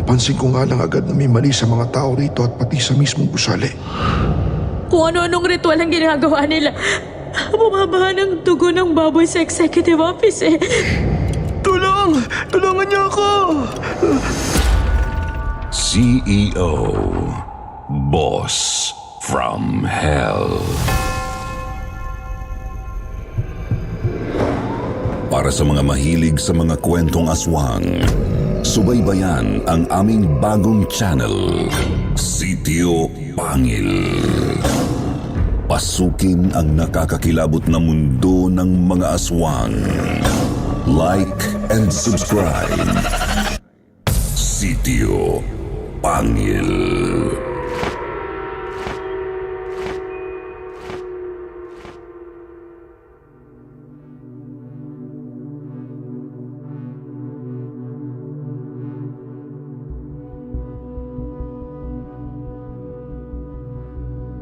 Napansin ko nga lang agad na may mali sa mga tao rito at pati sa mismong gusali. Kung ano-anong ritual ang ginagawa nila. Bumabaha ng dugo ng baboy sa executive office eh. Tulong! Tulungan niyo ako! CEO Boss from Hell. Para sa mga mahilig sa mga kwentong aswang, subaybayan ang aming bagong channel, Sitio Pangil. Pasukin ang nakakakilabot na mundo ng mga aswang. Like and subscribe. Sitio Pangil.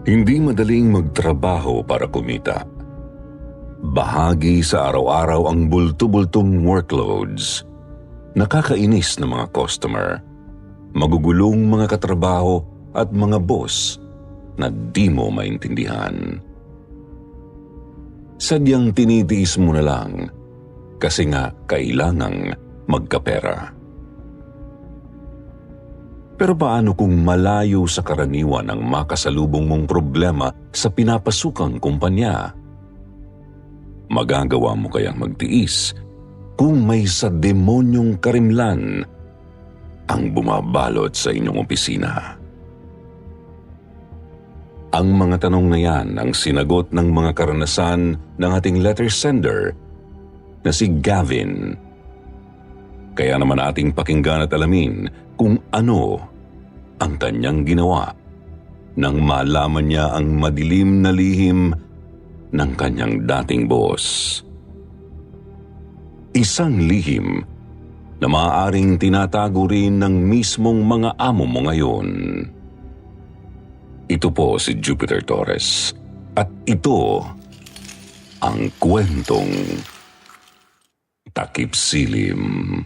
Hindi madaling magtrabaho para kumita. Bahagi sa araw-araw ang bulto-bultong workloads. Nakakainis na mga customer, magugulong mga katrabaho at mga boss na di mo maintindihan. Sadyang tinitiis mo na lang kasi nga kailangang magkapera. Pero paano kung malayo sa karaniwan ang makasalubong mong problema sa pinapasukang kumpanya? Magagawa mo kayang magtiis kung may sa demonyong karimlan ang bumabalot sa inyong opisina? Ang mga tanong na yan ang sinagot ng mga karanasan ng ating letter sender na si Gavin. Kaya naman ating pakinggan at alamin kung ano ang kanyang ginawa nang malaman niya ang madilim na lihim ng kanyang dating boss. Isang lihim na maaaring tinatago rin ng mismong mga amo mo ngayon. Ito po si Jupiter Torres at ito ang kwentong Takip Silim.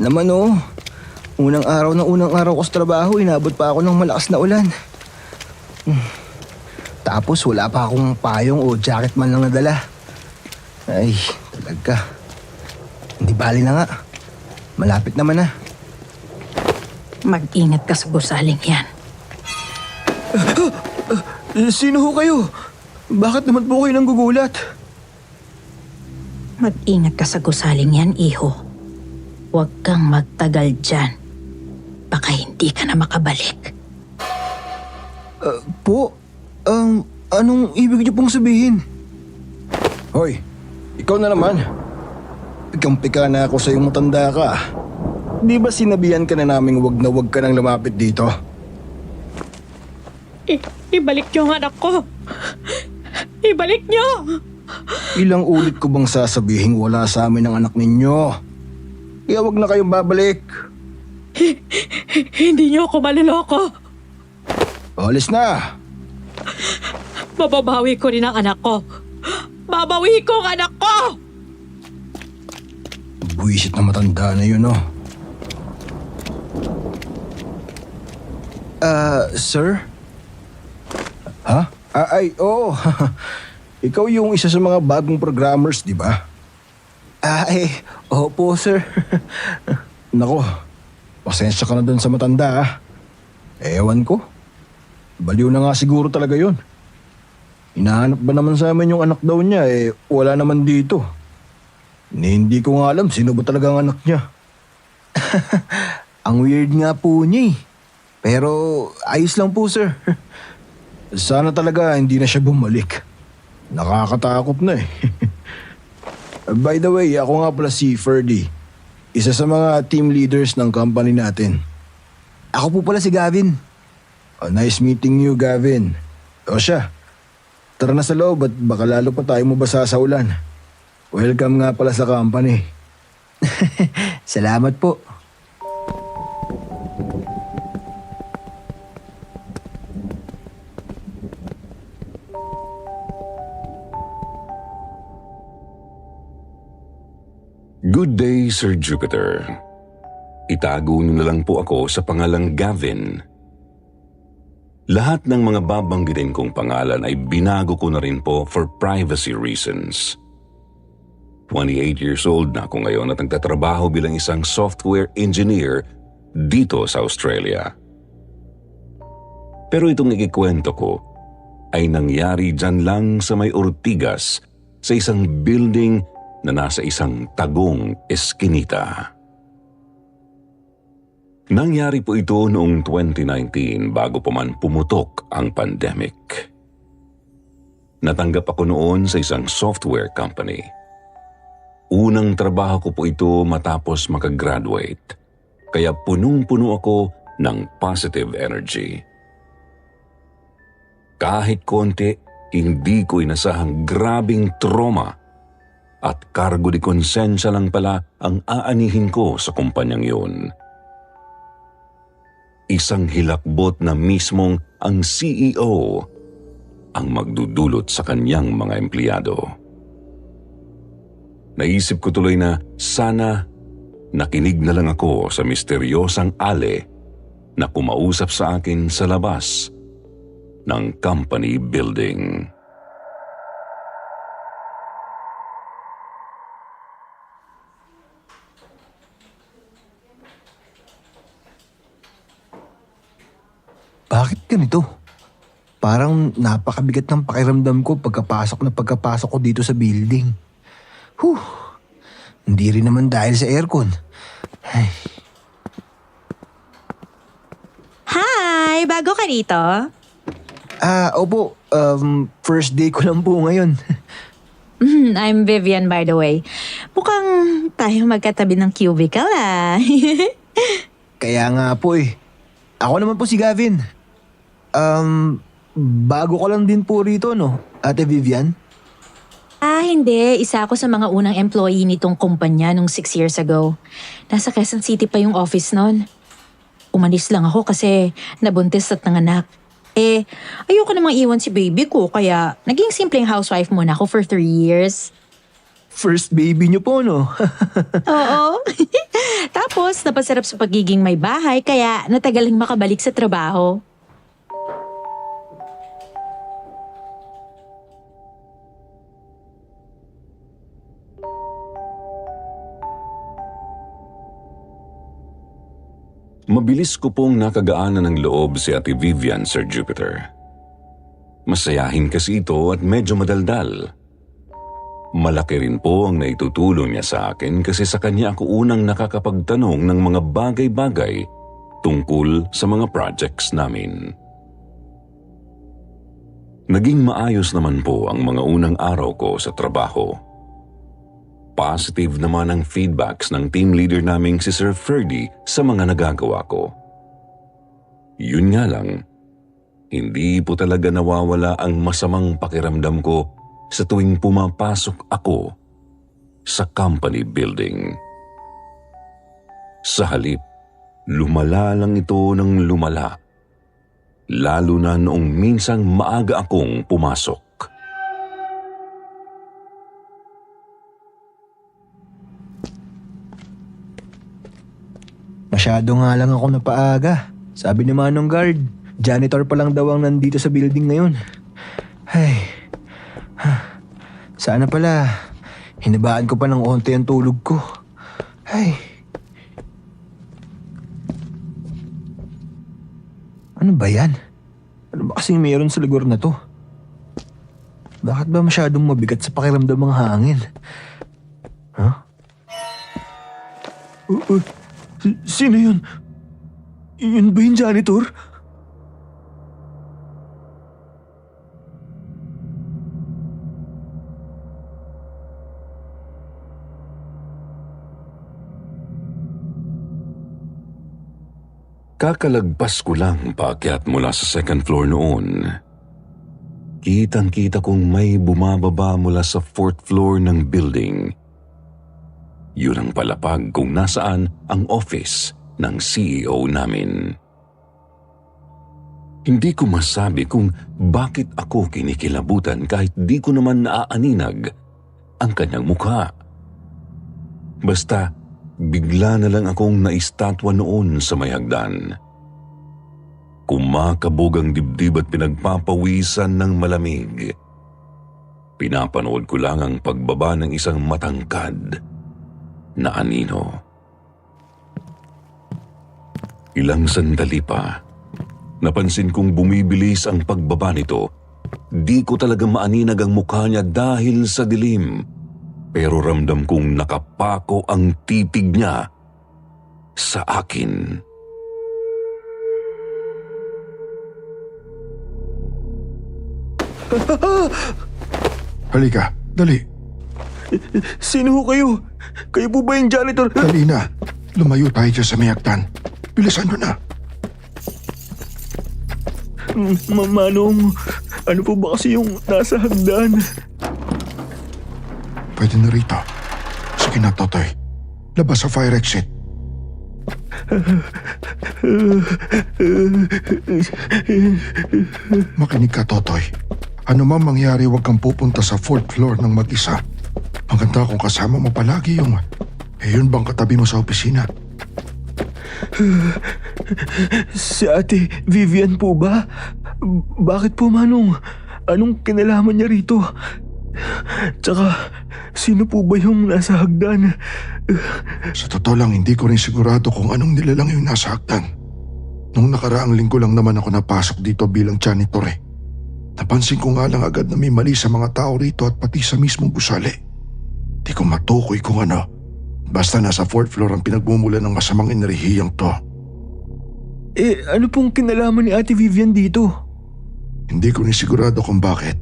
Naman unang araw ko sa trabaho, inabot pa ako ng malakas na ulan. Tapos wala pa akong payong o jacket man lang nadala. Ay, talaga. Hindi bali na nga. Malapit naman na. Mag-ingat ka sa gusaling yan. Sino ho kayo? Bakit naman po kayo nanggugulat? Mag-ingat ka sa gusaling yan, iho. Huwag kang magtagal dyan. Baka hindi ka na makabalik. Anong ibig niyo pong sabihin? Hoy, ikaw na naman. Pika na ako sa iyong matanda ka. Di ba sinabihan ka na naming wag ka nang lumapit dito? Ibalik niyo ang anak ko. Ibalik niyo! Ilang ulit ko bang sasabihin wala sa amin ang anak ninyo? Kaya wag na kayong babalik. Hindi niyo ako maliloko. Alis na! Mababawi ko rin ang anak ko. Babawi ko ang anak ko! Buwisit na matanda na yun, Sir? Ha? Oo. Ikaw yung isa sa mga bagong programmers, di ba? Opo, sir. Nako, pasensya ka na dun sa matanda, Ewan ko. Baliw na nga siguro talaga yun. Hinahanap ba naman sa amin yung anak daw niya, wala naman dito. Hindi ko nga alam sino ba talaga ang anak niya. Ang weird nga po niya Pero ayos lang po, sir. Sana talaga hindi na siya bumalik. Nakakatakot na By the way, ako nga pala si Ferdy. Isa sa mga team leaders ng company natin. Ako po pala si Gavin. Oh, nice meeting you, Gavin. O siya, tara na sa loob at baka lalo pa tayo mabasa sa ulan. Welcome nga pala sa company. Salamat po. Good day, Sir Jupiter. Itago niyo na lang po ako sa pangalang Gavin. Lahat ng mga babanggitin kong pangalan ay binago ko na rin po for privacy reasons. 28 years old na ako ngayon at nagtatrabaho bilang isang software engineer dito sa Australia. Pero itong ikikwento ko ay nangyari dyan lang sa may Ortigas sa isang building na nasa isang tagong eskinita. Nangyari po ito noong 2019 bago pa man pumutok ang pandemic. Natanggap ako noon sa isang software company. Unang trabaho ko po ito matapos makagraduate, kaya punong-puno ako ng positive energy. Kahit konti, hindi ko inasahang grabing trauma at kargo de konsensya lang pala ang aanihin ko sa kumpanyang yun. Isang hilakbot na mismong ang CEO ang magdudulot sa kanyang mga empleyado. Naisip ko tuloy na sana nakinig na lang ako sa misteryosang Ale na kumausap sa akin sa labas ng company building. Bakit ganito? Parang napakabigat ng pakiramdam ko pagkapasok ko dito sa building. Hindi rin naman dahil sa aircon. Ay. Hi! Bago ka rito? Opo. First day ko lang po ngayon. I'm Vivian, by the way. Mukhang tayo magkatabi ng cubicle, ah. Kaya nga po eh. Ako naman po si Gavin. Bago ko lang din po rito, no? Ate Vivian? Hindi. Isa ako sa mga unang employee nitong kumpanya nung 6 years ago. Nasa Quezon City pa yung office nun. Umalis lang ako kasi nabuntis at nanganak. Ayoko namang iwan si baby ko kaya naging simpleng housewife muna ako for 3 years. First baby niyo po, no? Oo. Tapos napasarap sa pagiging may bahay kaya natagaling makabalik sa trabaho. Mabilis ko pong nakagaanan ng loob si Ate Vivian, Sir Jupiter. Masayahin kasi ito at medyo madaldal. Malaki rin po ang naitutulong niya sa akin kasi sa kanya ako unang nakakapagtanong ng mga bagay-bagay tungkol sa mga projects namin. Naging maayos naman po ang mga unang araw ko sa trabaho. Positive naman ang feedbacks ng team leader naming si Sir Ferdy sa mga nagagawa ko. Yun nga lang, hindi po talaga nawawala ang masamang pakiramdam ko sa tuwing pumapasok ako sa company building. Sa halip, lumala lang ito ng lumala, lalo na noong minsang maaga akong pumasok. Masyado nga lang ako napaaga. Sabi ni Manong Guard, janitor pa lang daw ang nandito sa building ngayon. Ay, sana pala, hinabaan ko pa ng onte ang tulog ko. Ay. Ano ba yan? Ano ba kasing mayroon sa lugar na to? Bakit ba masyadong mabigat sa pakiramdam ang hangin? Huh? Sino yun? Yun ba yung janitor? Kakalagpas ko lang paakyat mula sa second floor noon. Kitang-kita kong may bumababa mula sa fourth floor ng building. Yun ang palapag kung nasaan ang office ng CEO namin. Hindi ko masabi kung bakit ako kinikilabutan kahit di ko naman naaaninag ang kanyang mukha. Basta bigla na lang akong naistatwa noon sa may hagdan. Kumakabog ang dibdib at pinagpapawisan ng malamig. Pinapanood ko lang ang pagbaba ng isang matangkad na anino. Ilang sandali pa, napansin kong bumibilis ang pagbaba nito. Di ko talaga maaninag ang mukha niya dahil sa dilim. Pero ramdam kong nakapako ang titig niya sa akin. Halika, dali. Sino ho kayo? Kayo po ba yung janitor? Dali na. Lumayo tayo dyan sa may hagdan. Bilisan nyo na. Manong, ano po ba kasi yung nasa hagdan? Pwede na rito. Sige na, Totoy. Labas sa fire exit. Makinig ka, Totoy. Ano man mangyari, huwag kang pupunta sa fourth floor ng mag-isa. Maganda kung kasama mo palagi yung... yun bang katabi mo sa opisina? Si Ate Vivian po ba? Bakit po, Manong? Anong kinalaman niya rito? Tsaka, sino po ba yung nasa hagdan? Sa totoo lang, hindi ko rin sigurado kung anong nilalang yung nasa hagdan. Nung nakaraang linggo lang naman ako napasok dito bilang janitor eh. Napansin ko nga lang agad na may mali sa mga tao rito at pati sa mismong gusali. Di ko matukoy kung ano. Basta nasa fourth floor ang pinagmumula ng masamang enerhiyang to. Ano pong kinalaman ni Ate Vivian dito? Hindi ko rin sigurado kung bakit.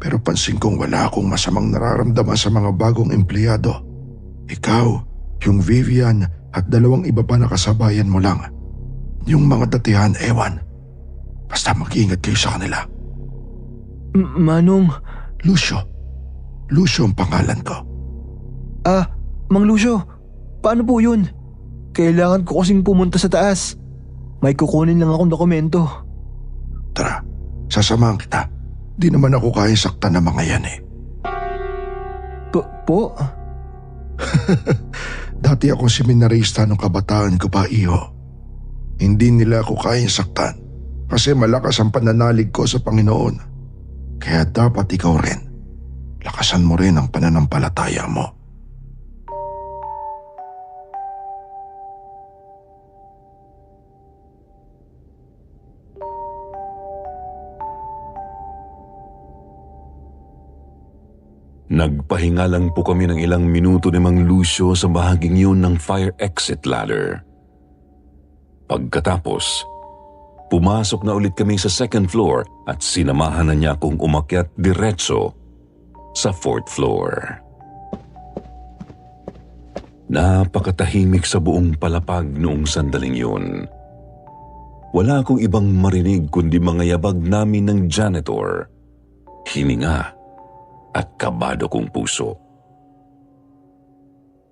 Pero pansin kong wala akong masamang nararamdaman sa mga bagong empleyado. Ikaw, yung Vivian at dalawang iba pa na kasabayan mo lang. Yung mga datihan, ewan. Basta mag-iingat kayo sa kanila. Manong... Lucio. Lucio ang pangalan ko. Mang Lucio, paano po yun? Kailangan ko kasing pumunta sa taas. May kukunin lang akong dokumento. Tara, sasamahan kita. Di naman ako kaya saktan ng mga yan eh. Po? Dati akong seminarista nung kabataan ko pa, iho. Hindi nila ako kaya saktan kasi malakas ang pananalig ko sa Panginoon. Kaya dapat ikaw rin. Lakasan mo rin ang pananampalataya mo. Nagpahinga lang po kami ng ilang minuto ni Mang Lucio sa bahaging yun ng fire exit ladder. Pagkatapos, pumasok na ulit kami sa second floor at sinamahan na niya akong umakyat diretso sa fourth floor. Napakatahimik sa buong palapag noong sandaling yun. Wala akong ibang marinig kundi mga yabag namin ng janitor, hininga at kabado kong puso.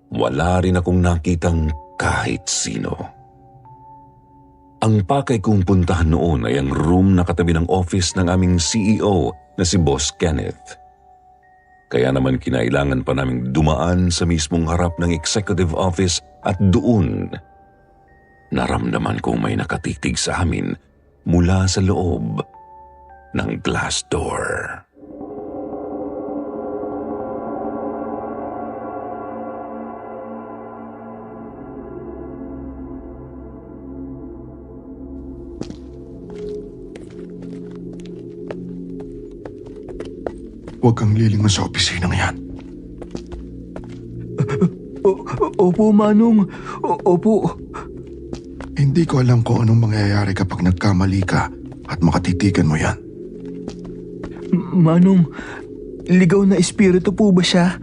Wala rin akong nakitang kahit sino. Ang pakay kong puntahan noon ay ang room na katabi ng office ng aming CEO na si Boss Kenneth. Kaya naman kinailangan pa naming dumaan sa mismong harap ng executive office at doon naramdaman kong may nakatitig sa amin mula sa loob ng glass door. Huwag kang lilingon sa opisinang yan. Opo, Manong. Opo. Hindi ko alam kung anong mangyayari kapag nagkamali ka at makatitigan mo yan. Manong, ligaw na espiritu po ba siya?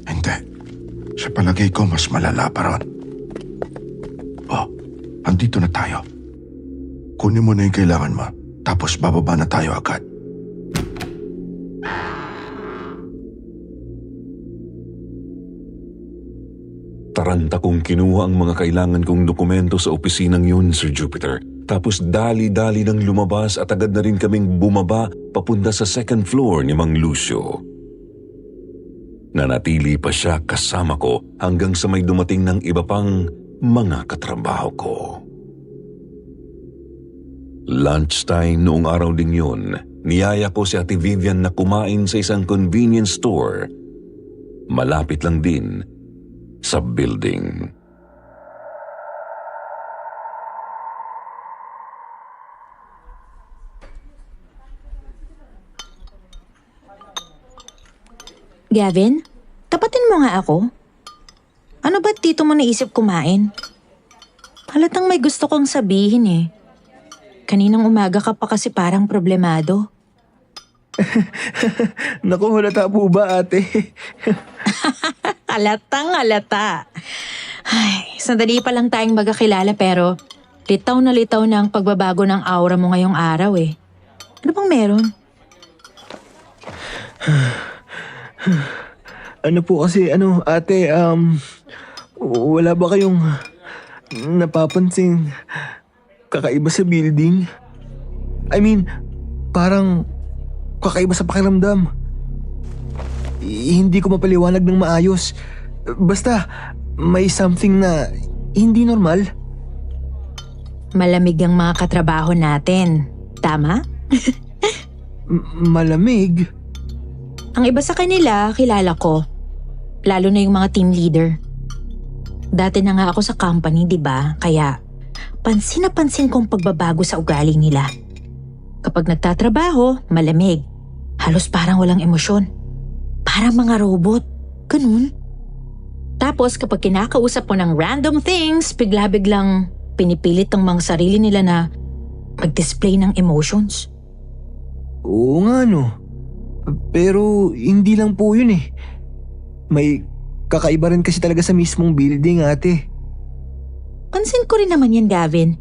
Hindi. Sa palagay ko, mas malala pa ron. Oh, andito na tayo. Kunin mo na yung kailangan mo, tapos bababa na tayo agad. Taranta kong kinuha ang mga kailangan kong dokumento sa opisinang yun, Sir Jupiter. Tapos dali-dali nang lumabas at agad na rin kaming bumaba papunta sa second floor ni Mang Lucio. Nanatili pa siya kasama ko hanggang sa may dumating ng iba pang mga katrabaho ko. Lunchtime noong araw ding yun, niyaya ko si Ate Vivian na kumain sa isang convenience store. Malapit lang din sa building. Gavin, tapatin mo nga ako. Ano ba't dito mo naisip kumain? Halatang may gusto kong sabihin eh. Kaninang umaga ka pa kasi parang problemado. Naku, halata po ba ate? Halatang halata. Ay, sandali pa lang tayong magkakilala pero litaw na ang pagbabago ng aura mo ngayong araw eh. Ano bang meron? Ano po kasi, ate, wala ba kayong napapansin kakaiba sa building? I mean, parang kakaiba sa pakiramdam. Hindi ko mapaliwanag ng maayos. Basta, may something na hindi normal. Malamig ang mga katrabaho natin. Tama? Malamig? Ang iba sa kanila, kilala ko. Lalo na yung mga team leader. Dati na nga ako sa company, di ba? Kaya, pansin na pansin kong pagbabago sa ugali nila. Kapag nagtatrabaho, malamig. Halos parang walang emosyon. Parang mga robot. Ganun. Tapos kapag kinakausap mo ng random things, bigla-biglang pinipilit ang mga sarili nila na mag-display ng emotions. Oo nga no. Pero hindi lang po yun eh. May kakaiba rin kasi talaga sa mismong building, ate. Pansin ko rin naman yan, Gavin.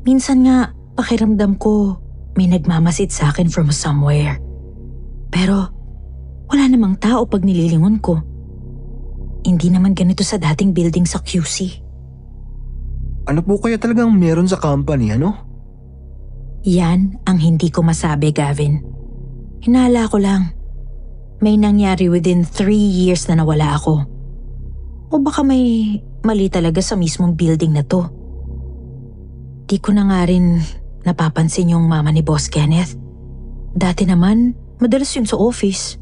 Minsan nga, pakiramdam ko may nagmamasid sa akin from somewhere. Pero wala namang tao pag nililingon ko. Hindi naman ganito sa dating building sa QC. Ano po kaya talagang meron sa company, ano? Yan ang hindi ko masabi, Gavin. Hinala ko lang. May nangyari within 3 years na nawala ako. O baka may mali talaga sa mismong building na to. Di ko na nga rin napapansin yung mama ni Boss Kenneth. Dati naman, madalas yun sa office.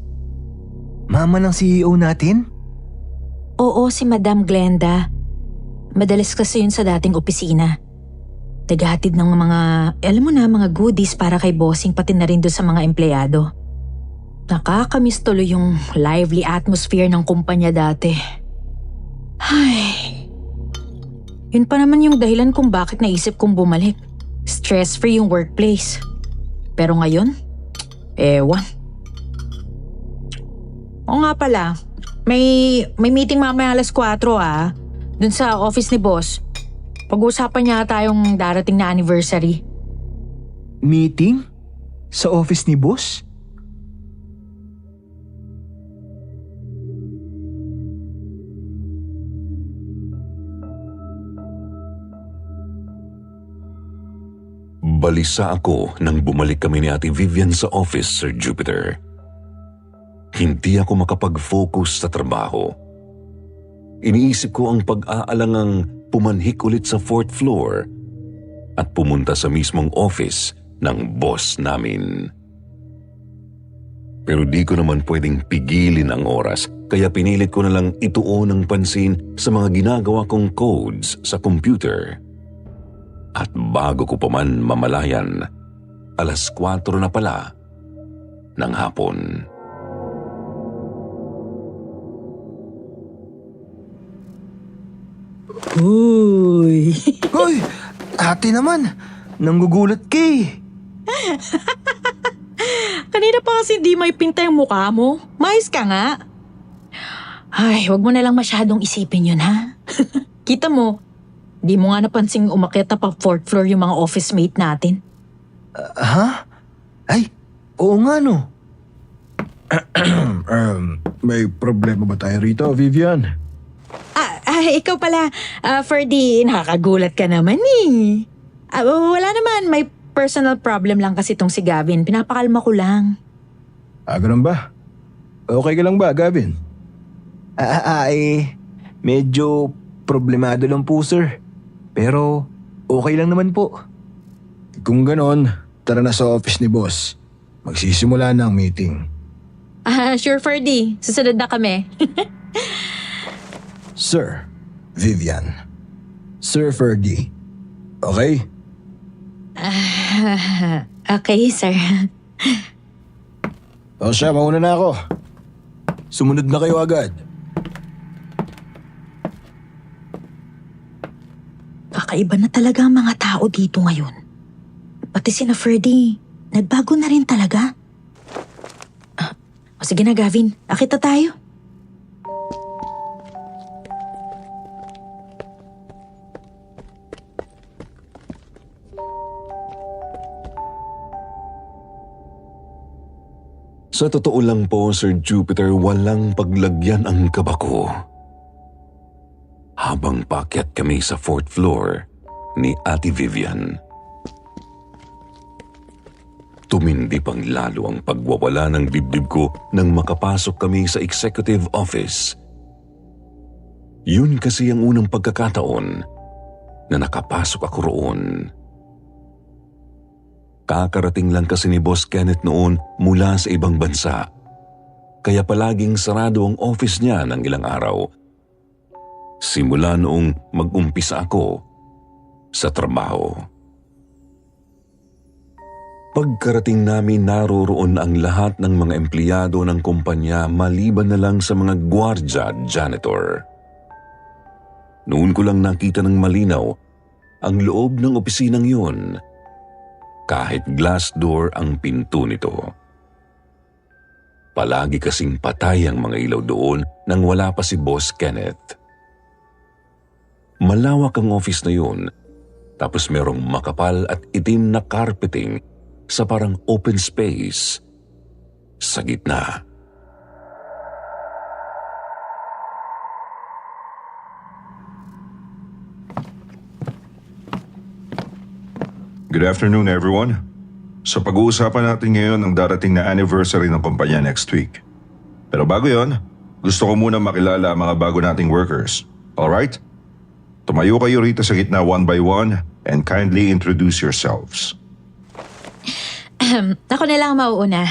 Mama ng CEO natin? Oo, si Madam Glenda. Madalas kasi yun sa dating opisina. Naghahatid ng mga, alam mo na, mga goodies para kay bossing pati na rin doon sa mga empleyado. Nakakamiss tuloy yung lively atmosphere ng kumpanya dati. Ay. Yun pa naman yung dahilan kung bakit naisip kong bumalik. Stress-free yung workplace. Pero ngayon, ewan. Oo nga pala, may meeting mamaya alas 4 dun sa office ni boss. Pag-uusapan niya tayong darating na anniversary. Meeting? Sa office ni boss? Balisa ako nang bumalik kami ni Ate Vivian sa office, Sir Jupiter. Hindi ako makapag-focus sa trabaho. Iniisip ko ang pag-aalangang pumanhik ulit sa 4th floor at pumunta sa mismong office ng boss namin. Pero di ko naman pwedeng pigilin ang oras, kaya pinilit ko na lang ituon ang pansin sa mga ginagawa kong codes sa computer. At bago ko pa man mamalayan, alas 4 na pala ng hapon. Uy! Hoy! Ate naman! Nanggugulat ka eh. Kanina pa kasi di may pinta yung mukha mo. Mais ka nga. Ay, wag mo na lang masyadong isipin yun ha. Kita mo, Di mo nga napansing umakyat na pa 4th floor yung mga office mate natin. Ha? Ay, oo nga no. May problema ba tayo rito, Vivian? Ikaw pala, Ferdy, nakakagulat ka naman eh. Wala naman, may personal problem lang kasi tong si Gavin. Pinapakalma ko lang. Ganun ba? Okay ka lang ba, Gavin? Medyo problemado lang po, sir. Pero okay lang naman po. Kung ganon, tara na sa office ni boss. Magsisimula na ang meeting. Sure, Ferdy. Susunod na kami. Sir, Vivian. Sir Ferdy. Okay? Okay, sir. O siya, mauna na ako. Sumunod na kayo agad. Kakaiba na talaga ang mga tao dito ngayon. Pati sina Ferdy, nagbago na rin talaga. Sige na, Gavin. Akit na tayo. Sa totoo lang po, Sir Jupiter, walang paglagyan ang kaba ko. Habang paakyat kami sa 4th floor ni Ate Vivian. Tumindi pang lalo ang pagwawala ng dibdib ko nang makapasok kami sa executive office. Yun kasi ang unang pagkakataon na nakapasok ako roon. Kakarating lang kasi ni Boss Kenneth noon mula sa ibang bansa. Kaya palaging sarado ang office niya ng ilang araw. Simula noong mag-umpisa ako sa trabaho. Pagkarating namin, naroroon ang lahat ng mga empleyado ng kumpanya maliban na lang sa mga gwardya at janitor. Noon ko lang nakita ng malinaw ang loob ng opisinang yun. Kahit glass door ang pinto nito. Palagi kasing patay ang mga ilaw doon nang wala pa si Boss Kenneth. Malawak ang office na yun, tapos merong makapal at itim na carpeting sa parang open space sa gitna. Good afternoon, everyone. So pag-uusapan natin ngayon ang darating na anniversary ng kumpanya next week. Pero bago yon, gusto ko muna makilala ang mga bago nating workers. Alright? Tumayo kayo rito sa gitna one by one and kindly introduce yourselves. Ako na lang mauuna.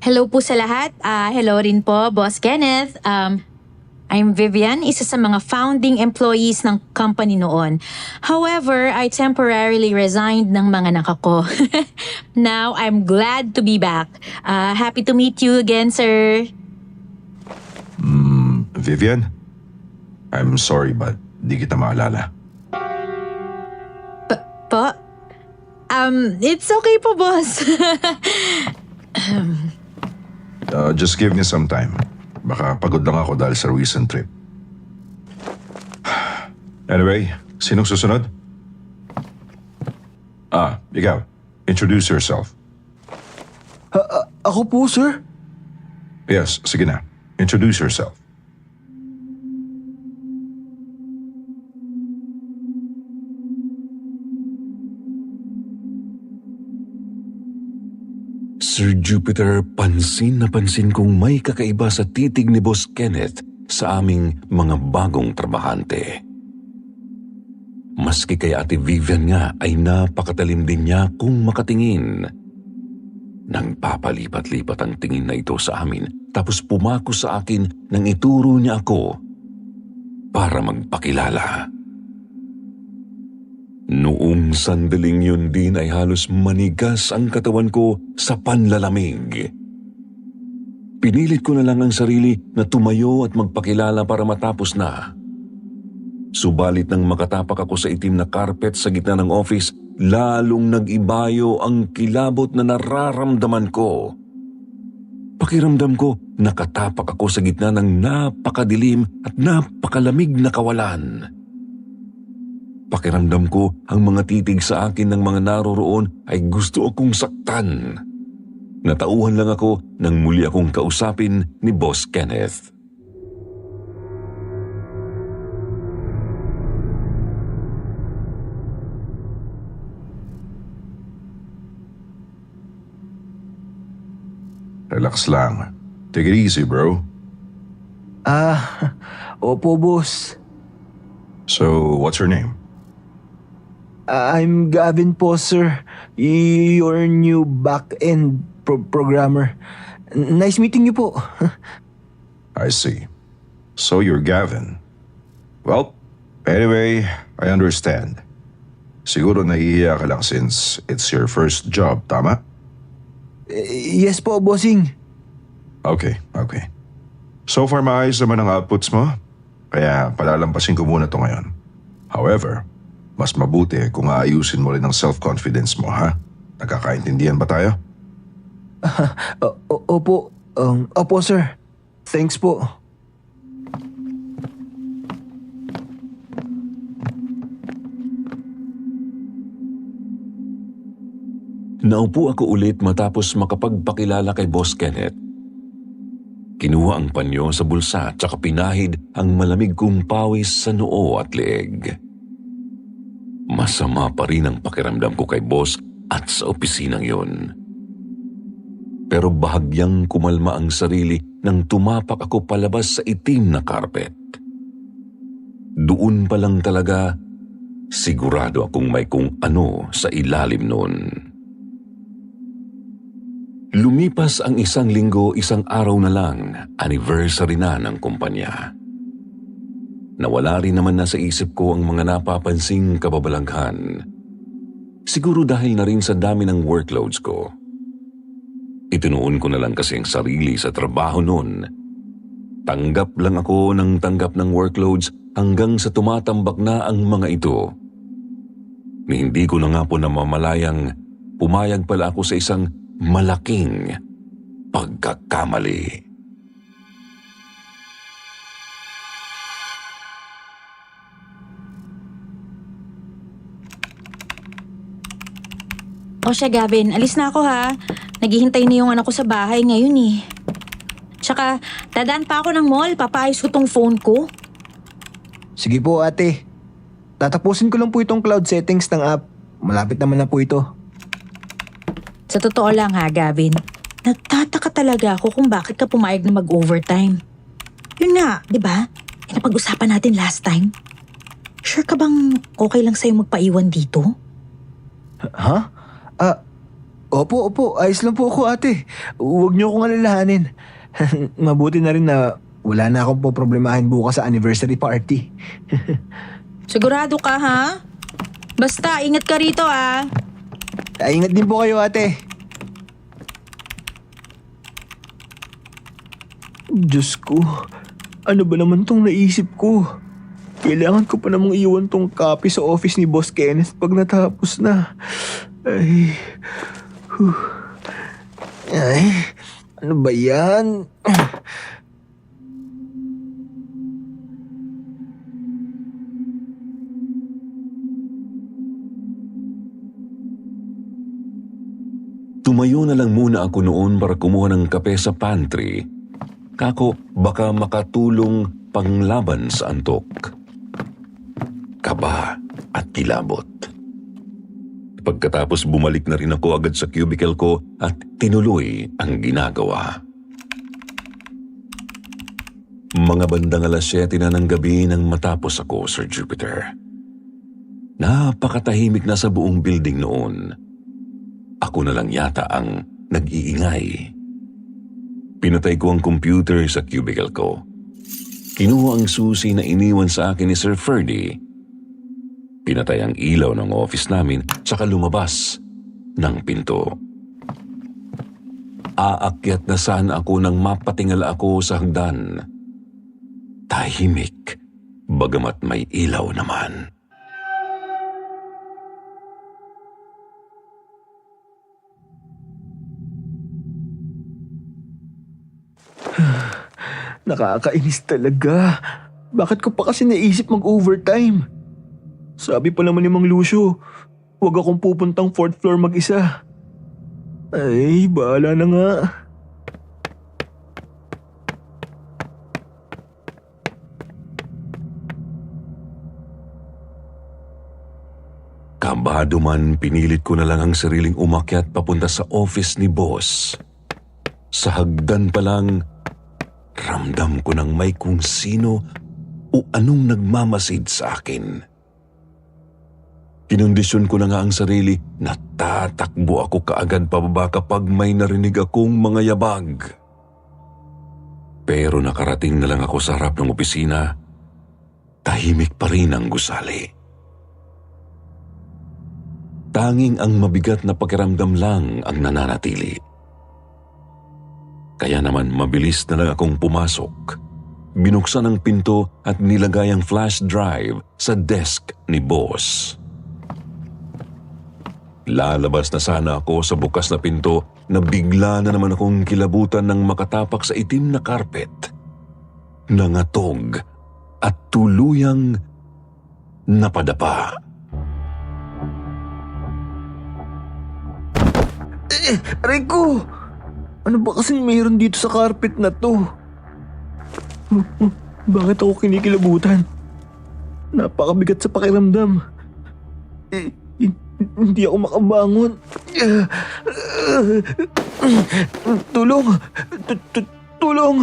Hello po sa lahat. Hello rin po, Boss Kenneth. I'm Vivian, isa sa mga founding employees ng company noon. However, I temporarily resigned ng mga anak ko. Now, I'm glad to be back. Happy to meet you again, sir. Vivian? I'm sorry but di kita maalala. Po? It's okay po, boss. Just give me some time. Baka pagod lang ako dahil sa recent trip. Anyway, sinong susunod? Ikaw. Introduce yourself. Ako po, sir. Yes, sige na. Introduce yourself. Sir Jupiter, pansin na pansin kong may kakaiba sa titig ni Boss Kenneth sa aming mga bagong trabahante. Maski kay Ate Vivian nga ay napakatalim din niya kung makatingin. Nang papalipat-lipat ang tingin na ito sa amin, tapos pumako sa akin nang ituro niya ako para magpakilala. Noong sandaling yun din ay halos manigas ang katawan ko sa panlalamig. Pinilit ko na lang ang sarili na tumayo at magpakilala para matapos na. Subalit nang makatapak ako sa itim na carpet sa gitna ng office, lalong nag-ibayo ang kilabot na nararamdaman ko. Pakiramdam ko, nakatapak ako sa gitna ng napakadilim at napakalamig na kawalan. Pakiramdam ko, ang mga titig sa akin ng mga naroroon ay gusto akong saktan. Natauhan lang ako nang muli akong kausapin ni Boss Kenneth. Relax lang. Take it easy, bro. Opo, boss. So, what's your name? I'm Gavin po, sir. Your new back-end programmer. Nice meeting you po. I see. So you're Gavin. Well, anyway, I understand. Siguro nahihiya ka lang since it's your first job, tama? Yes po, bossing. Okay. So far maayos naman ang outputs mo, kaya palalampasin ko muna to ngayon. However, mas mabuti kung aayusin mo rin ang self-confidence mo, ha? Nagkakaintindihan ba tayo? Opo. Opo, sir. Thanks po. Naupo ako ulit matapos makapagpakilala kay Boss Kenneth. Kinuha ang panyo sa bulsa at saka pinahid ang malamig kong pawis sa noo at leeg. Masama pa rin ang pakiramdam ko kay Boss at sa opisinang yun. Pero bahagyang kumalma ang sarili nang tumapak ako palabas sa itim na carpet. Doon pa lang talaga, sigurado akong may kung ano sa ilalim nun. Lumipas ang 1 linggo, 1 araw na lang, anniversary na ng kumpanya. Nawala rin naman na sa isip ko ang mga napapansing kababalaghan. Siguro dahil na rin sa dami ng workloads ko. Itinuon ko na lang kasi ang sarili sa trabaho noon. Tanggap lang ako ng tanggap ng workloads hanggang sa tumatambak na ang mga ito. Ni hindi ko na nga po namamalayang pumayag pala ako sa isang malaking pagkakamali. O siya, Gavin, alis na ako ha. Naghihintay na yung anak ko sa bahay ngayon eh. Tsaka, dadaan pa ako ng mall, papaayos ko tong phone ko. Sige po, ate. Tatapusin ko lang po itong cloud settings ng app. Malapit naman na po ito. Sa totoo lang ha, Gavin, nagtataka talaga ako kung bakit ka pumayag na mag-overtime. Yun nga, di ba? Napag-usapan natin last time. Sure ka bang okay lang sa'yo magpaiwan dito? Ha? Opo. Ayos lang po ako, ate. Huwag niyo akong alalahanin. Mabuti na rin na wala na akong poproblemahin bukas sa anniversary party. Sigurado ka ha? Basta, ingat ka rito ah. Ingat din po kayo, ate. Diyos ko, ano ba naman tong naisip ko? Kailangan ko pa namang iwan tong copy sa office ni Boss Kenneth pag natapos na. Ay, ano ba yan? Tumayo na lang muna ako noon para kumuha ng kape sa pantry. Kako, baka makatulong panglaban sa antok. Kaba at kilabot. Pagkatapos bumalik na rin ako agad sa cubicle ko at tinuloy ang ginagawa. Mga bandang 7:00 na ng gabi nang matapos ako, Sir Jupiter. Napakatahimik na sa buong building noon. Ako na lang yata ang nag-iingay. Pinatay ko ang computer sa cubicle ko. Kinuha ang susi na iniwan sa akin ni Sir Ferdy. Pinatay ang ilaw ng office namin saka lumabas ng pinto. Aakyat na sana ako nang mapatingala ako sa hagdan. Tahimik, bagamat may ilaw naman. Nakakainis talaga. Bakit ko pa kasi naisip mag-overtime? Sabi pa naman ni Mang Lucio, huwag akong pupuntang 4th floor mag-isa. Ay, bahala na nga. Kabado man, pinilit ko na lang ang sariling umakyat papunta sa office ni boss. Sa hagdan pa lang, ramdam ko nang may kung sino o anong nagmamasid sa akin. Kinondisyon ko na nga ang sarili na tatakbo ako kaagad pababa kapag may narinig akong mga yabag. Pero nakarating na lang ako sa harap ng opisina, tahimik pa rin ang gusali. Tanging ang mabigat na pakiramdam lang ang nananatili. Kaya naman mabilis na lang akong pumasok. Binuksan ang pinto at nilagay ang flash drive sa desk ni boss. Lalabas na sana ako sa bukas na pinto na bigla na naman akong kilabutan ng makatapak sa itim na karpet. Nangatog at tuluyang napadapa. Aray ko! Ano ba kasing mayroon dito sa carpet na to? Bakit ako kinikilabutan? Napakabigat sa pakiramdam. Hindi ako makabangon. Tulong! Tulong!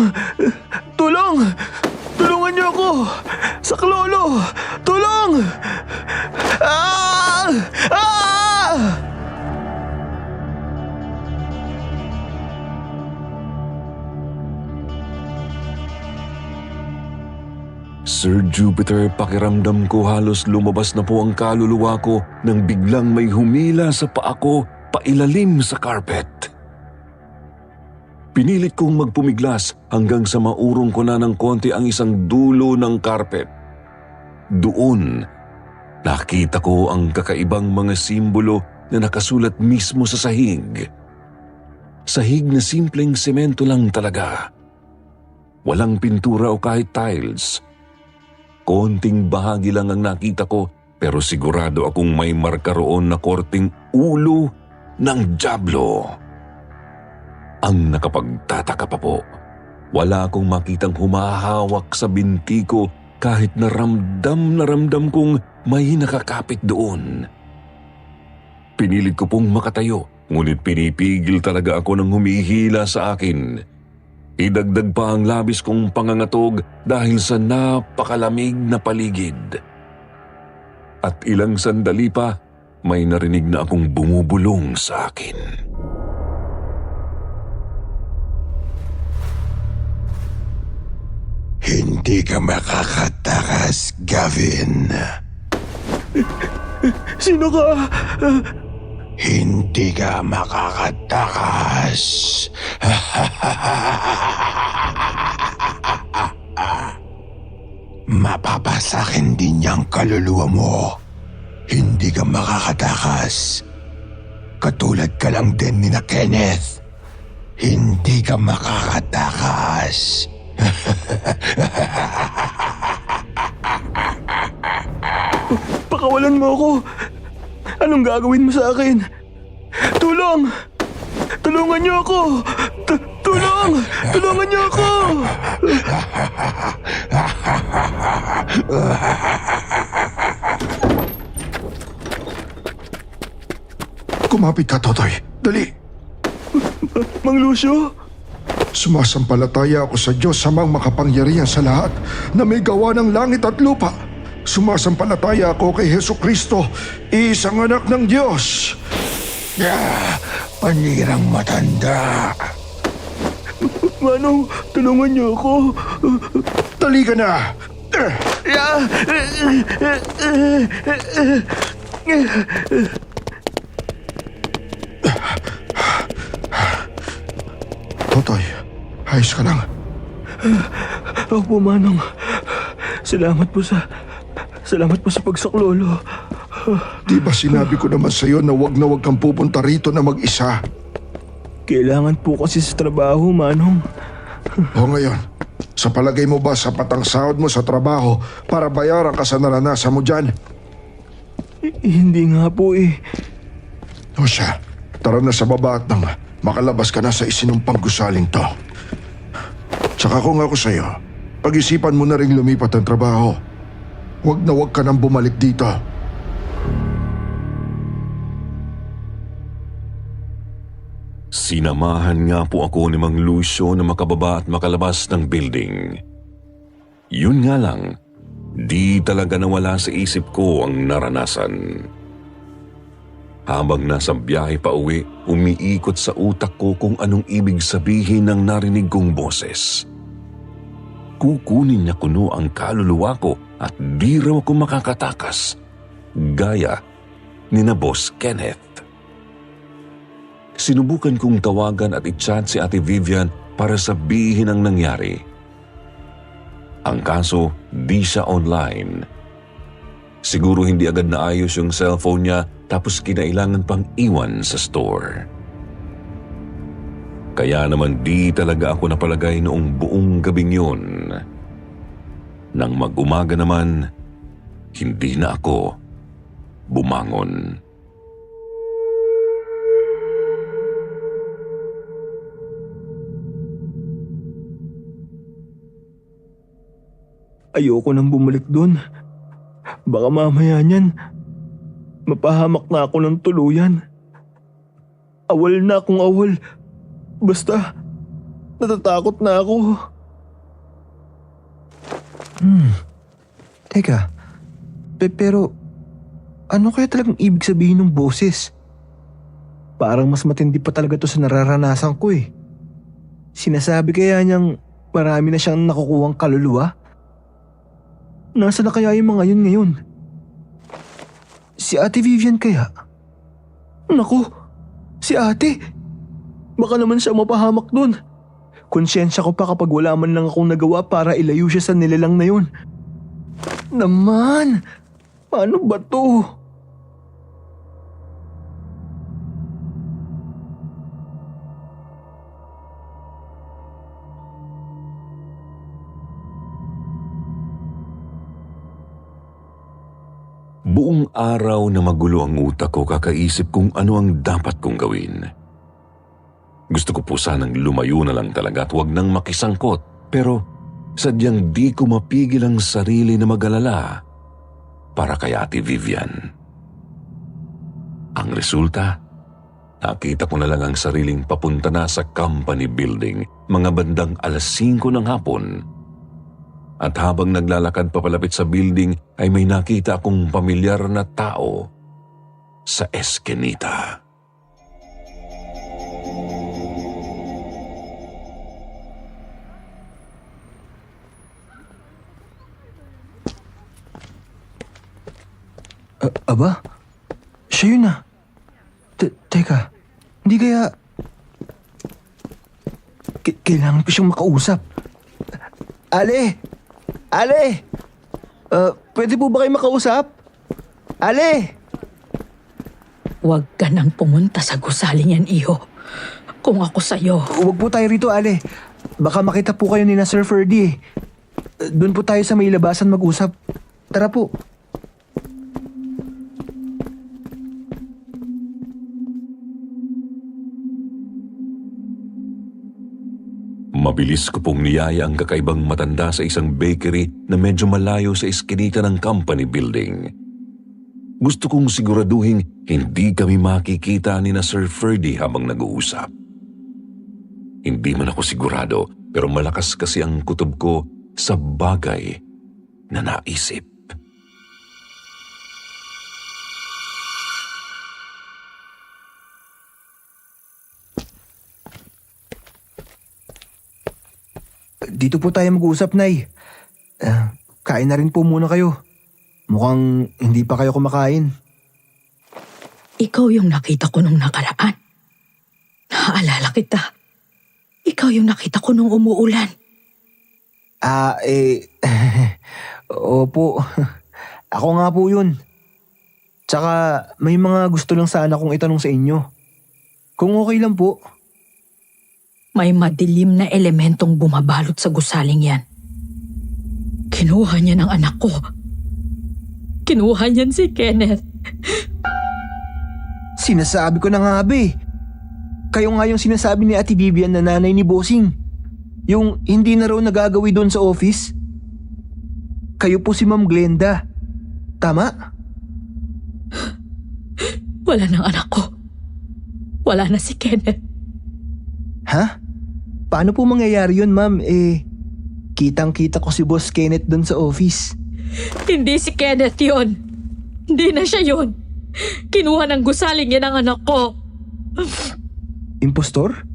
Tulong! Tulungan niyo ako! Saklolo! Tulong! Ah! Ah! Sir Jupiter, pakiramdam ko halos lumabas na po ang kaluluwa ko nang biglang may humila sa paa ko pailalim sa carpet. Pinilit kong magpumiglas hanggang sa maurong ko na ng konti ang isang dulo ng carpet. Doon, nakita ko ang kakaibang mga simbolo na nakasulat mismo sa sahig. Sahig na simpleng semento lang talaga. Walang pintura o kahit tiles. Konting bahagi lang ang nakita ko pero sigurado akong may marka roon na korting ulo ng dyablo. Ang nakapagtataka pa po, wala akong makitang humahawak sa binti ko kahit na ramdam kong may nakakapit doon. Pinilit ko pong makatayo, ngunit pinipigil talaga ako ng humihila sa akin. Idagdag pa ang labis kong pangangatog dahil sa napakalamig na paligid. At ilang sandali pa, may narinig na akong bumubulong sa akin. Hindi ka makakatakas, Gavin. Sino ka? Hindi ka makakatakas. Mapapasakin din niyang kaluluwa mo. Hindi ka makakatakas. Katulad ka lang din ni na Kenneth. Hindi ka makakatakas. Pakawalan mo ako. Anong gagawin mo sa akin? Tulong! Tulungan niyo ako! Tulong! Tulungan niyo ako! Kumapit ka, Totoy. Dali! Mang Lucio? Sumasampalataya ako sa Diyos samang makapangyarihan sa lahat na may gawa ng langit at lupa. Sumasampalataya ako kay Hesukristo, isang anak ng Diyos. Panirang matanda. Manong, tulungan niyo ako. Dali ka na! Totoy, ayos ka lang. Opo, Manong. Salamat po sa pagsaklolo. Di ba sinabi ko naman sa'yo na wag kang pupunta rito na mag-isa? Kailangan po kasi sa trabaho, Manong. O ngayon, Sa palagay mo ba sapat ang sahod mo sa trabaho para bayaran ka sa naranasan mo dyan? Hindi nga po eh. O siya, tara na sa baba at nang makalabas ka na sa isinumpang gusaling to. Tsaka kung ako sa'yo, pag-isipan mo na rin lumipat ang trabaho. Huwag na huwag ka nang bumalik dito. Sinamahan nga po ako ni Mang Lucio na makababa at makalabas ng building. Yun nga lang, di talaga nawala sa isip ko ang naranasan. Habang nasa biyahe pa uwi, umiikot sa utak ko kung anong ibig sabihin ng narinig kong boses. Kukunin niya kuno ang kaluluwa ko at di raw ako makakatakas, gaya ni na Boss Kenneth. Sinubukan kong tawagan at i-chat si Ate Vivian para sabihin ang nangyari. Ang kaso, di siya online. Siguro hindi agad naayos yung cellphone niya tapos kinailangan pang iwan sa store. Kaya naman di talaga ako napalagay noong buong gabing yun. Nang mag-umaga naman, hindi na ako bumangon. Ayoko nang bumalik doon. Baka mamaya niyan, mapahamak na ako ng tuluyan. Awal na akong awal. Basta, natatakot na ako. Teka, pero ano kaya talagang ibig sabihin ng boses? Parang mas matindi pa talaga to sa nararanasan ko eh. Sinasabi kaya niyang marami na siyang nakukuhang kaluluwa? Nasa na kaya yung mga yun ngayon? Si Ate Vivian kaya? Naku, si ate! Baka naman siya mapahamak dun. Konsyensya ko pa kapag wala man lang akong nagawa para ilayo siya sa nilalang na yun. Naman! Paano ba to? Buong araw na magulo ang utak ko kakaisip kung ano ang dapat kong gawin. Gusto ko po sanang lumayo na lang talaga at huwag nang makisangkot, pero sadyang di ko mapigil ang sarili na mag-alala para kay Ate Vivian. Ang resulta, nakita ko na lang ang sariling papunta na sa company building mga bandang 5:00 ng hapon. At habang naglalakad papalapit sa building ay may nakita akong pamilyar na tao sa eskinita. Aba? Siya yun ah. Teka, hindi kaya... Kailangan ko siyang makausap. Ale! Ale! Pwede po ba kayo makausap? Ale! Huwag ka nang pumunta sa gusali niyan, iho. Kung ako sa'yo. Huwag po tayo rito, Ale. Baka makita po kayo ni na Sir Ferdy eh. Doon po tayo sa may labasan mag-usap. Tara po. Mabilis ko pong niyaya ang kakaibang matanda sa isang bakery na medyo malayo sa eskinita ng company building. Gusto kong siguraduhin hindi kami makikita ni na Sir Ferdy habang nag-uusap. Hindi man ako sigurado pero malakas kasi ang kutob ko sa bagay na naisip. Dito po tayo mag-uusap, Nay. Kain na rin po muna kayo. Mukhang hindi pa kayo kumakain. Ikaw yung nakita ko nung nakaraan. Naaalala kita. Ikaw yung nakita ko nung umuulan. Opo. Ako nga po yun. Tsaka may mga gusto lang sana kong itanong sa inyo. Kung okay lang po. May madilim na elementong bumabalot sa gusaling yan. Kinuha niya ng anak ko. Kinuha niyan si Kenneth. Sinasabi ko na nga, be. Kayo nga yung sinasabi ni Ate Vivian na nanay ni Bossing. Yung hindi na raw nagagawi doon sa office. Kayo po si Ma'am Glenda. Tama? Wala ng anak ko. Wala na si Kenneth. Ha? Paano po mangyayari yun, ma'am? Kitang-kita ko si Boss Kenneth doon sa office. Hindi si Kenneth yon. Hindi na siya yon. Kinuha ng gusaling niya ng anak ko. Impostor?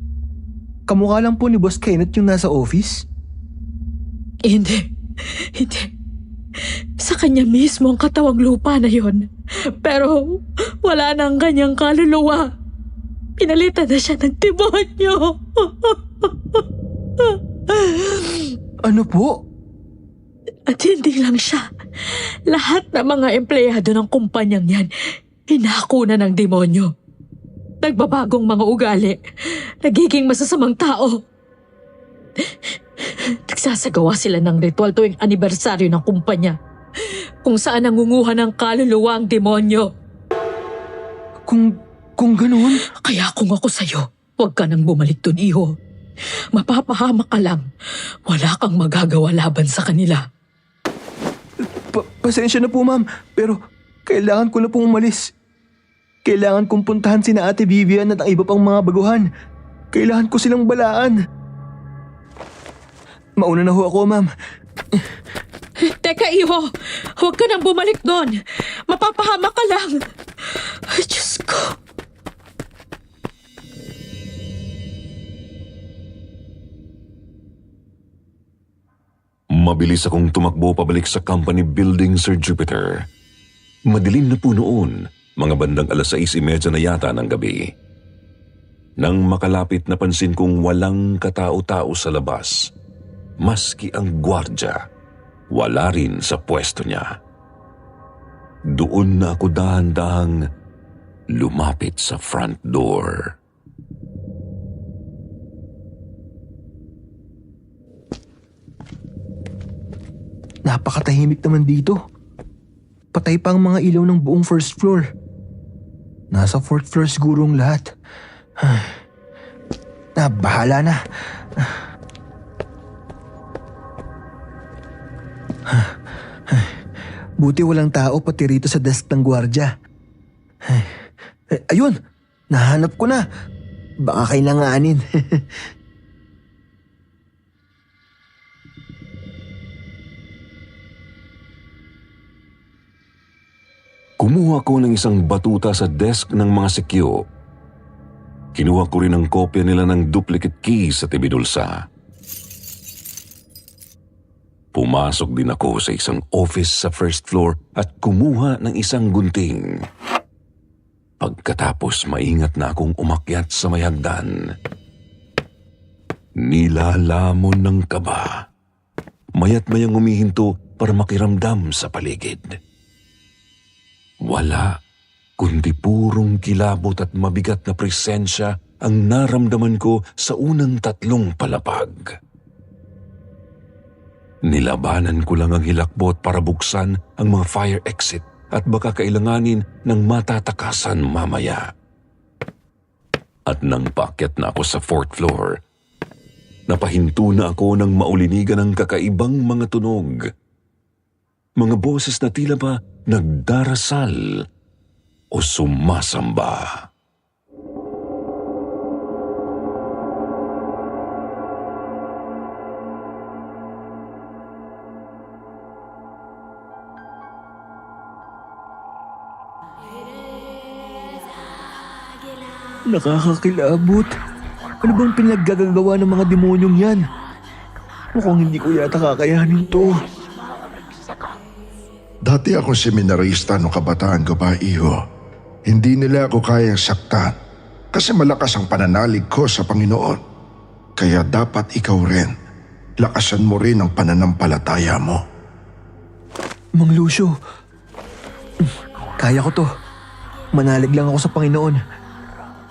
Kamukha lang po ni Boss Kenneth yung nasa office? Hindi. Hindi. Sa kanya mismo ang katawang lupa na yon. Pero wala na ang kanyang kaluluwa. Pinalitan na siya ng demonyo. Ano po? At hindi lang siya. Lahat ng mga empleyado ng kumpanyang yan, hinako na ng demonyo. Nagbabagong mga ugali. Nagiging masasamang tao. Nagsasagawa sila ng ritual tuwing anibersaryo ng kumpanya, kung saan nangunguha ng kaluluwa ang demonyo. Kung ganun? Kaya kung ako sa'yo, huwag ka nang bumalik dun, iho. Mapapahamak ka lang. Wala kang magagawa laban sa kanila. Pasensya na po, ma'am. Pero kailangan ko na pong umalis. Kailangan kong puntahan sina Ate Vivian at ang iba pang mga baguhan. Kailangan ko silang balaan. Mauna na ho ako, ma'am. Teka, iho. Huwag ka nang bumalik doon. Mapapahamak ka lang. Ay, Diyos ko. Mabilis akong tumakbo pabalik sa company building, Sir Jupiter. Madilim na po noon, mga bandang 6:30 na yata ng gabi. Nang makalapit, napansin kong walang katao-tao sa labas. Maski ang gwardya, wala rin sa pwesto niya. Doon na ako dahan-dahang lumapit sa front door. Napakatahimik naman dito. Patay pa ang mga ilaw ng buong first floor. Nasa fourth floor siguro ang lahat. Bahala na. Buti walang tao pati rito sa desk ng gwardya. Ayun! Nahanap ko na. Baka kailanganin. Kumuha ko ng isang batuta sa desk ng mga sekyo. Kinuha ko rin ang kopya nila ng duplicate keys sa tibidulsa. Pumasok din ako sa isang office sa first floor at kumuha ng isang gunting. Pagkatapos, maingat na akong umakyat sa may hagdan. Nilalamon ng kaba. Maya't mayang humihinto para makiramdam sa paligid. Wala, kundi purong kilabot at mabigat na presensya ang naramdaman ko sa unang 3 palapag. Nilabanan ko lang ang hilakbot para buksan ang mga fire exit at baka kailanganin ng matatakasan mamaya. At nang paakyat na ako sa 4th floor, napahinto na ako nang maulinigan ng kakaibang mga tunog. Mga boses na tila ba nagdarasal o sumasamba. Nakakakilabot. Ano bang pinaggagawa ng mga demonyong yan? Mukhang hindi ko yata kakayanin to. Dati akong seminarista noong kabataan ko pa, iho. Hindi nila ako kayang saktan kasi malakas ang pananalig ko sa Panginoon. Kaya dapat ikaw rin. Lakasan mo rin ang pananampalataya mo. Mang Lucio, kaya ko to. Manalig lang ako sa Panginoon.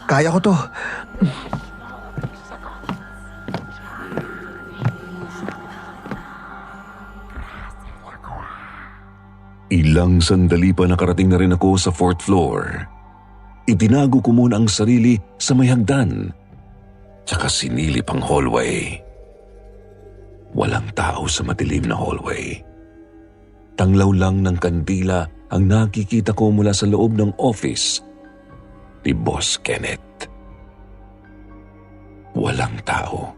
Kaya ko to. Ilang sandali pa nakarating na rin ako sa 4th floor. Itinago ko muna ang sarili sa may hagdan, tsaka sinilip ang hallway. Walang tao sa madilim na hallway. Tanglaw lang ng kandila ang nakikita ko mula sa loob ng office ni Boss Kenneth. Walang tao,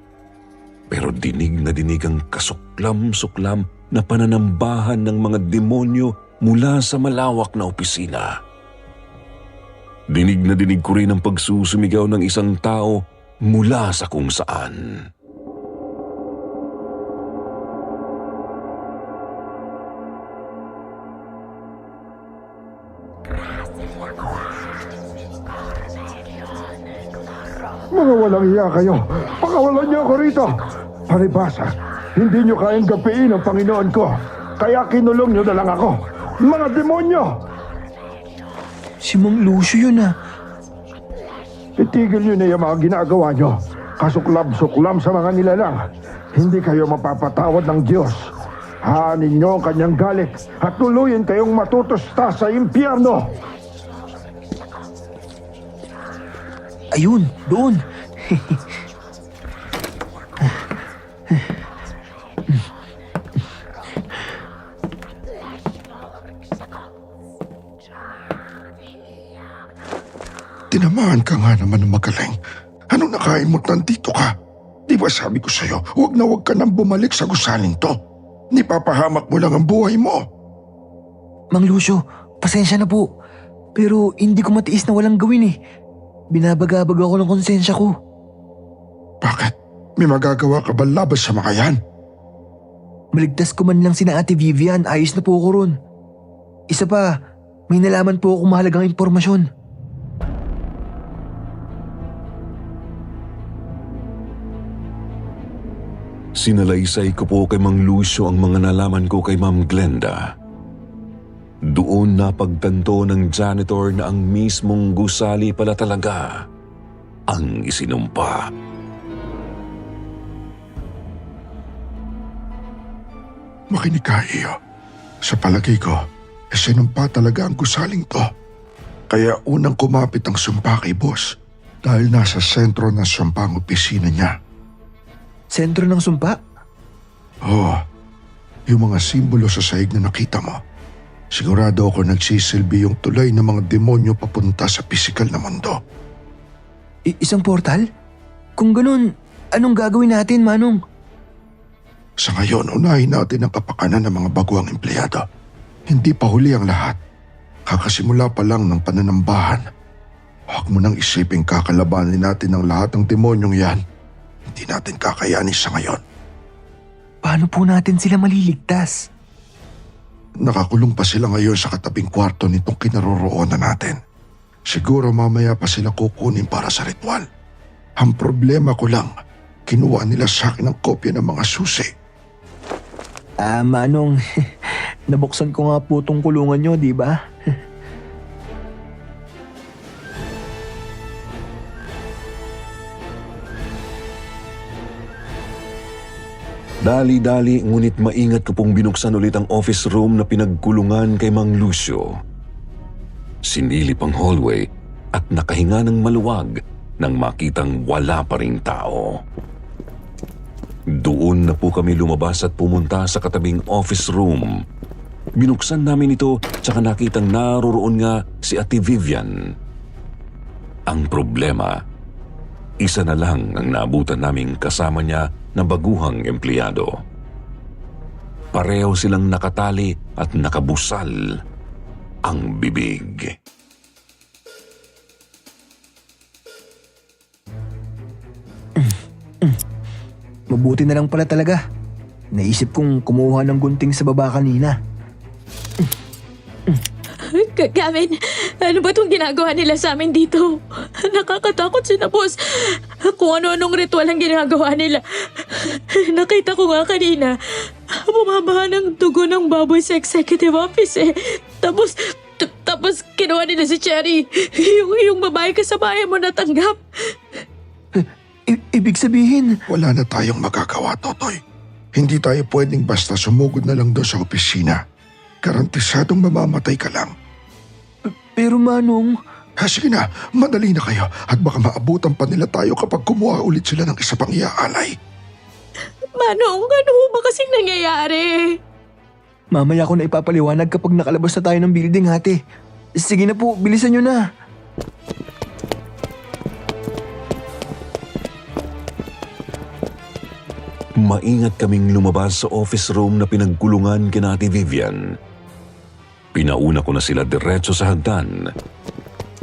pero dinig na dinig ang kasuklam-suklam na pananambahan ng mga demonyo mula sa malawak na opisina. Dinig na dinig ko rin ang pagsusumigaw ng isang tao mula sa kung saan. Mga walang iya kayo. Pakawalan niyo ako rito. Paribasa, hindi niyo kayang gapiin ang Panginoon ko. Kaya kinulong niyo na lang ako. Mga demonyo! Si Mang Lucio yun ah. Itigil niyo na yung mga ginagawa niyo. Kasuklam-suklam sa mga nilalang. Hindi kayo mapapatawad ng Diyos. Hanin niyo ang kanyang galit at tuluyin kayong matutusta sa impyerno. Ayun, doon. Tinamaan ka nga naman ng magaling. Anong nakain mo't nandito ka? Di ba sabi ko sa'yo, huwag na huwag ka nang bumalik sa gusaling to. Nipapahamak mo lang ang buhay mo. Mang Lucio, pasensya na po. Pero hindi ko matiis na walang gawin eh. Binabagabag ako ng konsensya ko. Bakit? May magagawa ka ba labas sa mga yan? Maligtas ko man lang sina Ate Vivian, ayos na po ako ron. Isa pa, may nalaman po akong mahalagang impormasyon. Sinalaysay ko po kay Mang Lucio ang mga nalaman ko kay Ma'am Glenda. Doon napagtanto ng janitor na ang mismong gusali pala talaga ang isinumpa. Makinig ka, Iyo. Sa palagay ko, sinumpa talaga ang gusaling to. Kaya unang kumapit ang sumpa kay boss dahil nasa sentro ng sumpa ang opisina niya. Sentro ng sumpa? Oo, yung mga simbolo sa sahig na nakita mo. Sigurado ako nagsisilbi yung tulay ng mga demonyo papunta sa pisikal na mundo. Isang portal? Kung ganun, anong gagawin natin, Manong? Sa ngayon, unahin natin ang kapakanan ng mga baguang empleyado. Hindi pa huli ang lahat. Kakasimula pa lang ng pananambahan. Huwag mo nang isipin kakalabanin natin ang lahat ng demonyong yan. Hindi natin kakayanin sa ngayon. Paano po natin sila maliligtas? Nakakulong pa sila ngayon sa katabing kwarto nitong kinaroroonan natin. Siguro mamaya pa sila kukunin para sa ritual. Ang problema ko lang, kinuha nila sa akin ang kopya ng mga susi. Manong, nabuksan ko nga po tong kulungan nyo, di ba? Dali-dali ngunit maingat ko pong binuksan ulit ang office room na pinagkulungan kay Mang Lucio. Sinilip ang hallway at nakahinga ng maluwag nang makitang wala pa ring tao. Doon na po kami lumabas at pumunta sa katabing office room. Binuksan namin ito tsaka nakitang naroroon nga si Ate Vivian. Ang problema, isa na lang ang naabutan naming kasama niya na baguhang empleyado. Pareho silang nakatali at nakabusal ang bibig. Mabuti na lang pala talaga. Naisip kong kumuha ng gunting sa baba kanina. Gavin, ano ba itong ginagawa nila sa amin dito? Nakakatakot sila, boss. Kung ano-anong ritual ang ginagawa nila. Nakita ko nga kanina, bumabaha ng dugo ng baboy sa executive office eh. Tapos kinuha nila si Cherry. Yung babae kasabayan mo natanggap. Ibig sabihin, Wala na tayong magagawa, Totoy. Hindi tayo pwedeng basta sumugod na lang doon sa opisina. garantisadong mamamatay ka lang. Pero Manong, Sige na, madali na kayo at baka maabutan pa nila tayo kapag kumuha ulit sila ng isa pang iaalay. Manong, ano ba kasing nangyayari? mamaya ko na ipapaliwanag kapag nakalabas na tayo ng building, ate. Sige na po, bilisan nyo na. Maingat kaming lumabas sa office room na pinagkulungan kina Ate Vivian. Pinauna ko na sila diretso sa hagdan.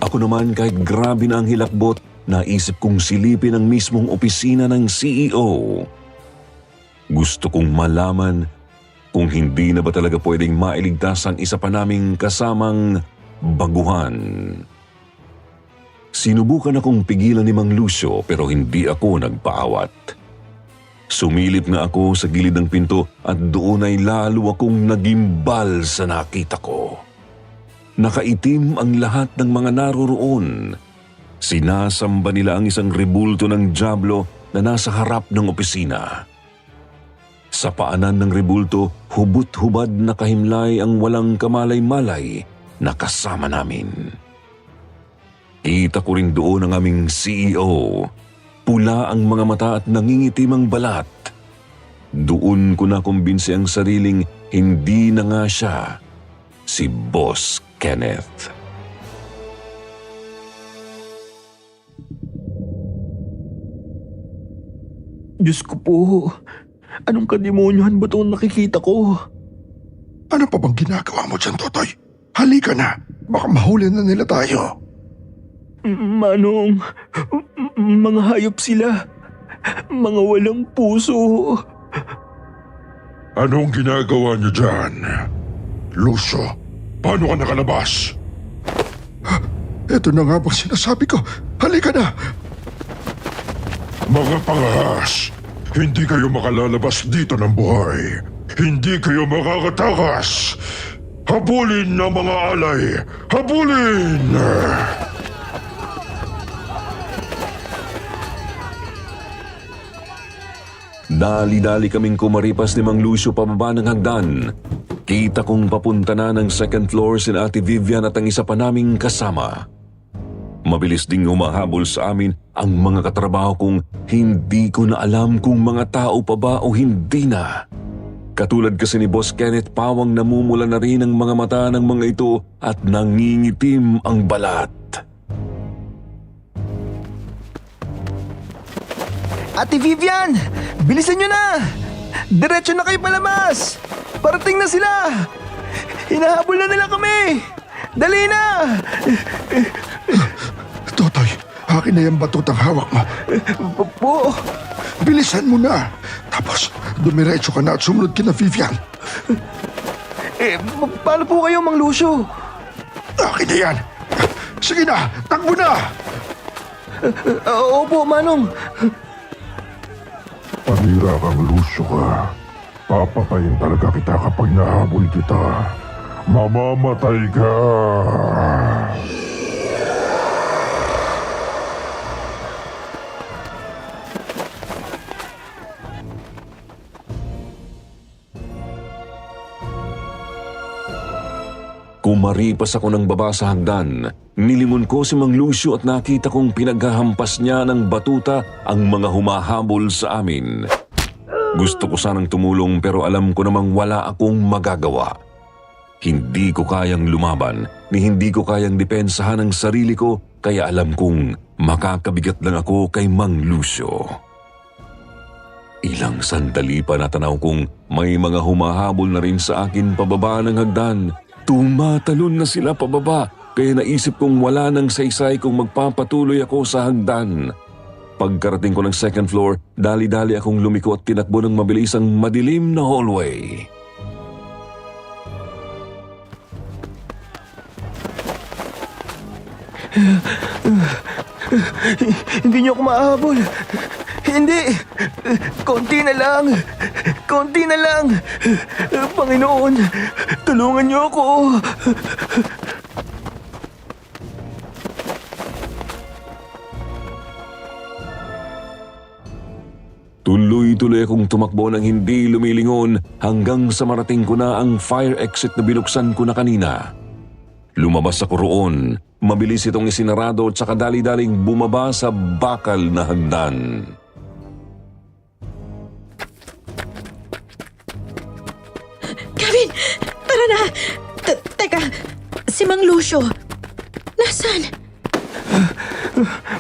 Ako naman kahit grabe na ang hilakbot, naisip kong silipin ang mismong opisina ng CEO. Gusto kong malaman kung hindi na ba talaga pwedeng mailigtas ang isa pa naming kasamang baguhan. Sinubukan akong pigilan ni Mang Lucio pero hindi ako nagpaawat. Sumilip na ako sa gilid ng pinto at doon ay lalo akong nagimbal sa nakita ko. Nakaitim ang lahat ng mga naroroon. Sinasamba nila ang isang rebulto ng dyablo na nasa harap ng opisina. Sa paanan ng rebulto, hubot-hubad na kahimlay ang walang kamalay-malay na kasama namin. Kita ko rin doon ang aming CEO. Pula ang mga mata at nangingitim ang balat. Doon ko na kumbinsi ang sariling hindi na nga siya si Boss Kenneth. Diyos ko po, anong kademonyohan ba itong nakikita ko? Ano pa bang ginagawa mo dyan, Totoy? Halika na, baka mahuli na nila tayo. Manong, mga hayop sila. Mga walang puso. Anong ginagawa niyo dyan? Lucio, paano ka nakalabas? Ito na nga bang sinasabi ko. Halika na! Mga pangahas, hindi kayo makalalabas dito ng buhay. Hindi kayo makakatakas. Habulin ng mga alay! Habulin! Dali-dali kaming kumaripas ni Mang Lucio pababa ng hagdan. Kita kong papunta na ng second floor si Ate Vivian at ang isa pa naming kasama. Mabilis ding humahabol sa amin ang mga katrabaho kong hindi ko na alam kung mga tao pa ba o hindi na. Katulad kasi ni Boss Kenneth, pawang namumula na rin ang mga mata ng mga ito at nangingitim ang balat. Ate Vivian, bilisan nyo na! Diretso na kayo palabas! Parating na sila! Hinahabol na nila kami! Dali na! Totoy, akin na yung batutang hawak mo. Po, Bilisan mo na! Tapos, dumiretso ka na at sumunod kina Vivian. paano po kayo, Mang Lucio? Akin na yan! Sige na, takbo na! Opo, Manong. Panira kang Lucio ka. Papatayin talaga kita kapag nahabol kita. Mamamatay ka! Kumaripas ako ng baba sa hagdan. Nilimon ko si Mang Lucio at nakita kong pinaghahampas niya ng batuta ang mga humahabol sa amin. Gusto ko sanang tumulong pero alam ko namang wala akong magagawa. Hindi ko kayang lumaban, ni hindi ko kayang depensahan ang sarili ko, kaya alam kong makakabigat lang ako kay Mang Lucio. Ilang sandali pa natanaw kong may mga humahabol na rin sa akin pababa ng hagdan. Tumatalon na sila pababa, kaya naisip kong wala nang saysay kung magpapatuloy ako sa hagdan. Pagkarating ko ng second floor, dali-dali akong lumiko at tinakbo ng mabilis ang madilim na hallway. Hindi niyo ako mahabol. Hindi! Konti na lang! Konti na lang! Panginoon, tulungan niyo ako! Tuloy Tuloy-tuloy akong tumakbo ng hindi lumilingon hanggang sa marating ko na ang fire exit na binuksan ko na kanina. Lumabas ako roon, mabilis itong isinarado at saka dali-daling bumaba sa bakal na hagdan. Gavin! Tara na! Teka, si Mang Lucio. Nasaan?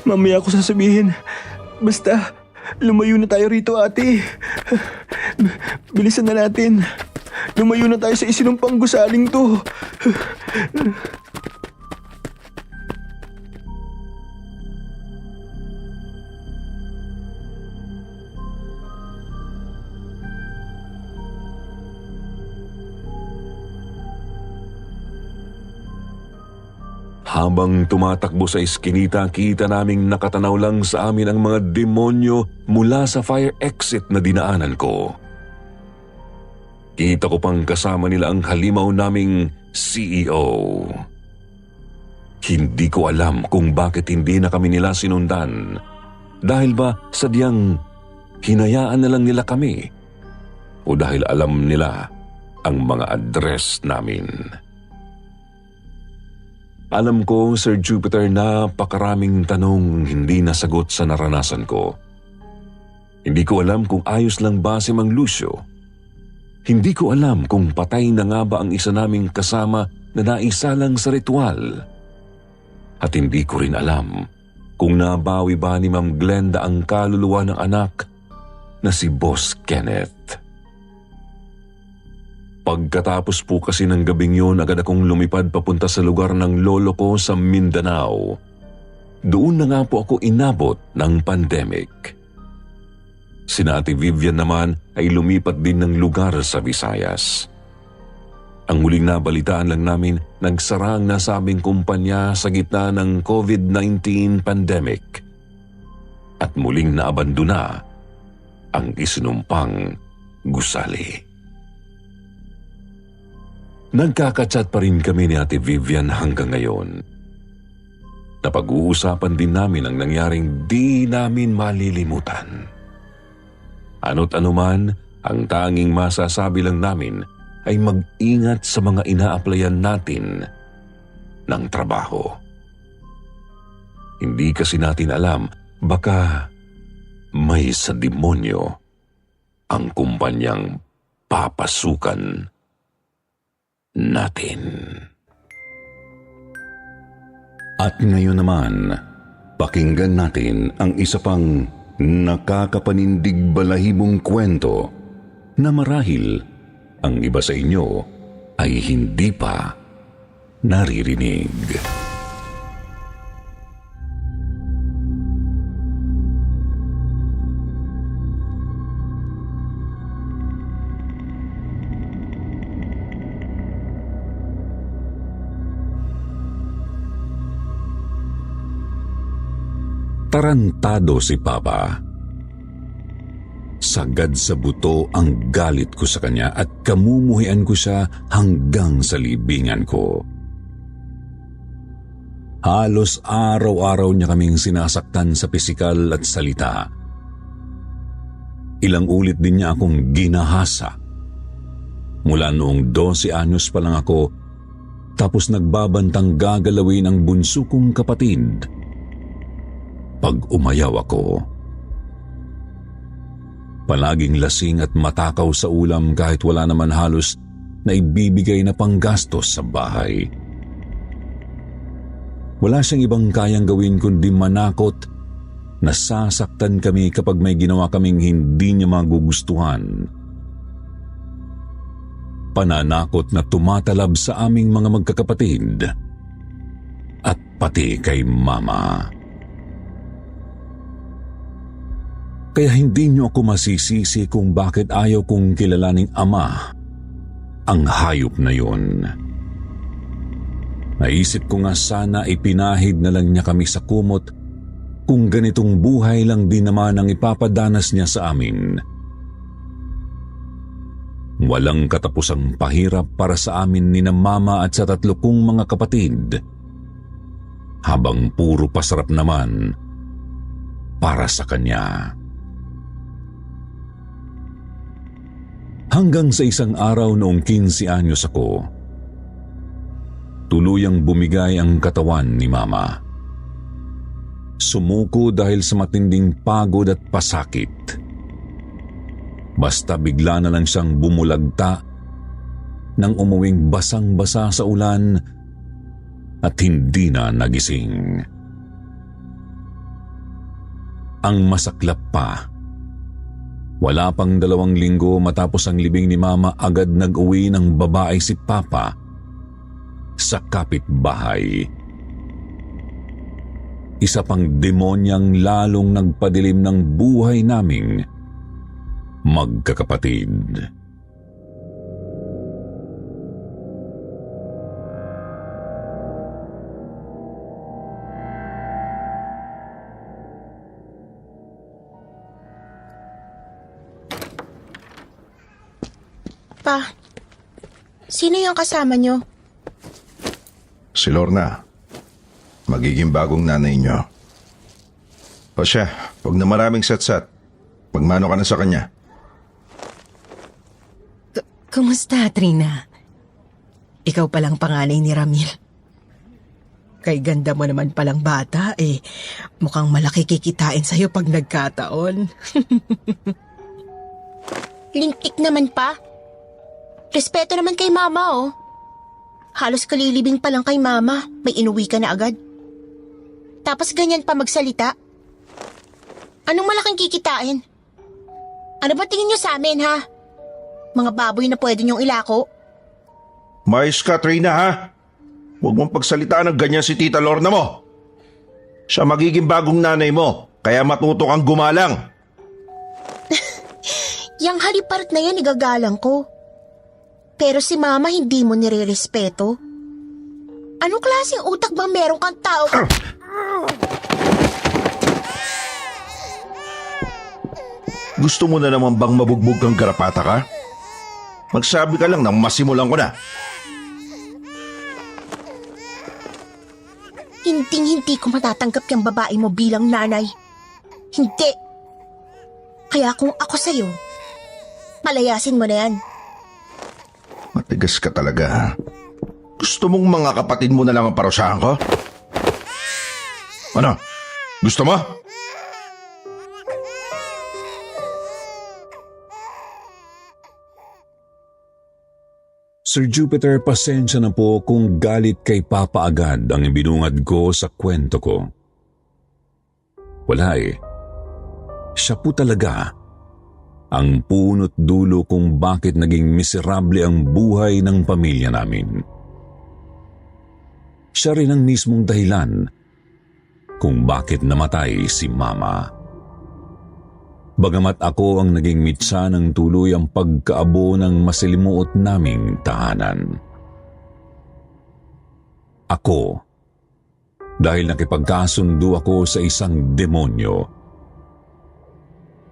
Mamaya ako sasabihin. Basta, lumayo na tayo rito, ate. Bilisan na natin. Lumayo na tayo sa isinumpang gusaling to. Habang tumatakbo sa iskinita, kita naming nakatanaw lang sa amin ang mga demonyo mula sa fire exit na dinaanan ko. Kita ko pang kasama nila ang halimaw naming CEO. Hindi ko alam kung bakit hindi na kami nila sinundan. Dahil ba sadyang hinayaan na lang nila kami? O dahil alam nila ang mga address namin? Alam ko, Sir Jupiter, napakaraming tanong hindi nasagot sa naranasan ko. Hindi ko alam kung ayos lang ba si Mang Lucio. Hindi ko alam kung patay na nga ba ang isa naming kasama na naisalang sa ritual. At hindi ko rin alam kung nabawi ba ni Ma'am Glenda ang kaluluwa ng anak na si Boss Kenneth. Pagkatapos po kasi ng gabing yun, agad akong lumipad papunta sa lugar ng lolo ko sa Mindanao. Doon na nga po ako inabot ng pandemic. Sina Ate Vivian naman ay lumipat din ng lugar sa Visayas. Ang huling nabalitaan lang namin, nagsara ang nasabing kumpanya sa gitna ng COVID-19 pandemic. At muling naabandona ang isinumpang gusali. Nagkakachat pa rin kami ni Ate Vivian hanggang ngayon. Napag-uusapan din namin ang nangyaring di namin malilimutan. Ano't anuman, ang tanging masasabi lang namin ay mag-ingat sa mga ina-applyan natin ng trabaho. Hindi kasi natin alam, baka may sa demonyo ang kumpanyang papasukan natin. At ngayon naman, pakinggan natin ang isa pang nakakapanindig balahibong kwento na marahil ang iba sa inyo ay hindi pa naririnig. Tarantado si Papa. Sagad sa buto ang galit ko sa kanya at kamumuhian ko siya hanggang sa libingan ko. Halos araw-araw niya kaming sinasaktan sa pisikal at salita. Ilang ulit din niya akong ginahasa. Mula noong 12 anyos pa lang ako, tapos nagbabantang gagalawin ang bunso kong kapatid pag umayaw ako. Palaging lasing at matakaw sa ulam kahit wala naman halos na ibibigay na panggastos sa bahay. Wala siyang ibang kayang gawin kundi manakot na sasaktan kami kapag may ginawa kaming hindi niya magugustuhan. Pananakot na tumatalab sa aming mga magkakapatid at pati kay Mama. Kaya hindi niyo ako masisisi kung bakit ayaw kong kilalaning ama ang hayop na yun. Naisip ko nga sana ipinahid na lang niya kami sa kumot kung ganitong buhay lang din naman ang ipapadanas niya sa amin. Walang katapusang pahirap para sa amin ni na Mama at sa 3 kong mga kapatid, habang puro pasarap naman para sa kanya. Hanggang sa isang araw noong 15 anyos ako, tuluyang bumigay ang katawan ni Mama. Sumuko dahil sa matinding pagod at pasakit. Basta bigla na lang siyang bumulagta nang umuwing basang-basa sa ulan at hindi na nagising. Ang masaklap pa, wala pang 2 linggo matapos ang libing ni Mama, agad nag-uwi ng babae si Papa sa kapitbahay. Isa pang demonyang lalong nagpadilim ng buhay naming magkakapatid. Pa, sino yung kasama nyo? Si Lorna. Magiging bagong nanay niyo. O siya, huwag na maraming satsat. Magmano ka na sa kanya. Kumusta, Trina? Ikaw palang panganay ni Ramil. Kay ganda mo naman palang bata, mukhang malaki kikitain sa'yo pag nagkataon. Lintik naman pa. Respeto naman kay Mama, oh. Halos kalilibing pa lang kay Mama, may inuwi ka na agad. Tapos ganyan pa magsalita. Anong malaking kikitain? Ano ba tingin nyo sa amin, ha? Mga baboy na pwede nyong ilako? Mais ka, Trina, ha? Huwag mong pagsalitaan ng ganyan si Tita Lorna mo. Siya magiging bagong nanay mo, kaya matuto kang gumalang. Yang haliparot na yan, igagalang ko. Pero si Mama hindi mo nire-respeto. Anong klaseng utak ba meron kang tao? Gusto mo na naman bang mabugbog kang garapata ka? Magsabi ka lang nang masimulan ko na. Hindi ko matatanggap yung babae mo bilang nanay. Hindi. Kaya kung ako sa'yo, palayasin mo na yan. Matigas ka talaga, ha? Gusto mong mga kapatid mo na lang ang parusahan ko? Ano? Gusto mo? Sir Jupiter, pasensya na po kung galit kay Papa agad ang ibinungad ko sa kwento ko. Wala eh. Siya po talaga ang punot dulo kung bakit naging miserable ang buhay ng pamilya namin. Siya rin ang mismong dahilan kung bakit namatay si Mama. Bagamat ako ang naging mitsa ng tuluyang pagkaabo ng masilimuot naming tahanan. Ako, dahil nakipagkasundo ako sa isang demonyo.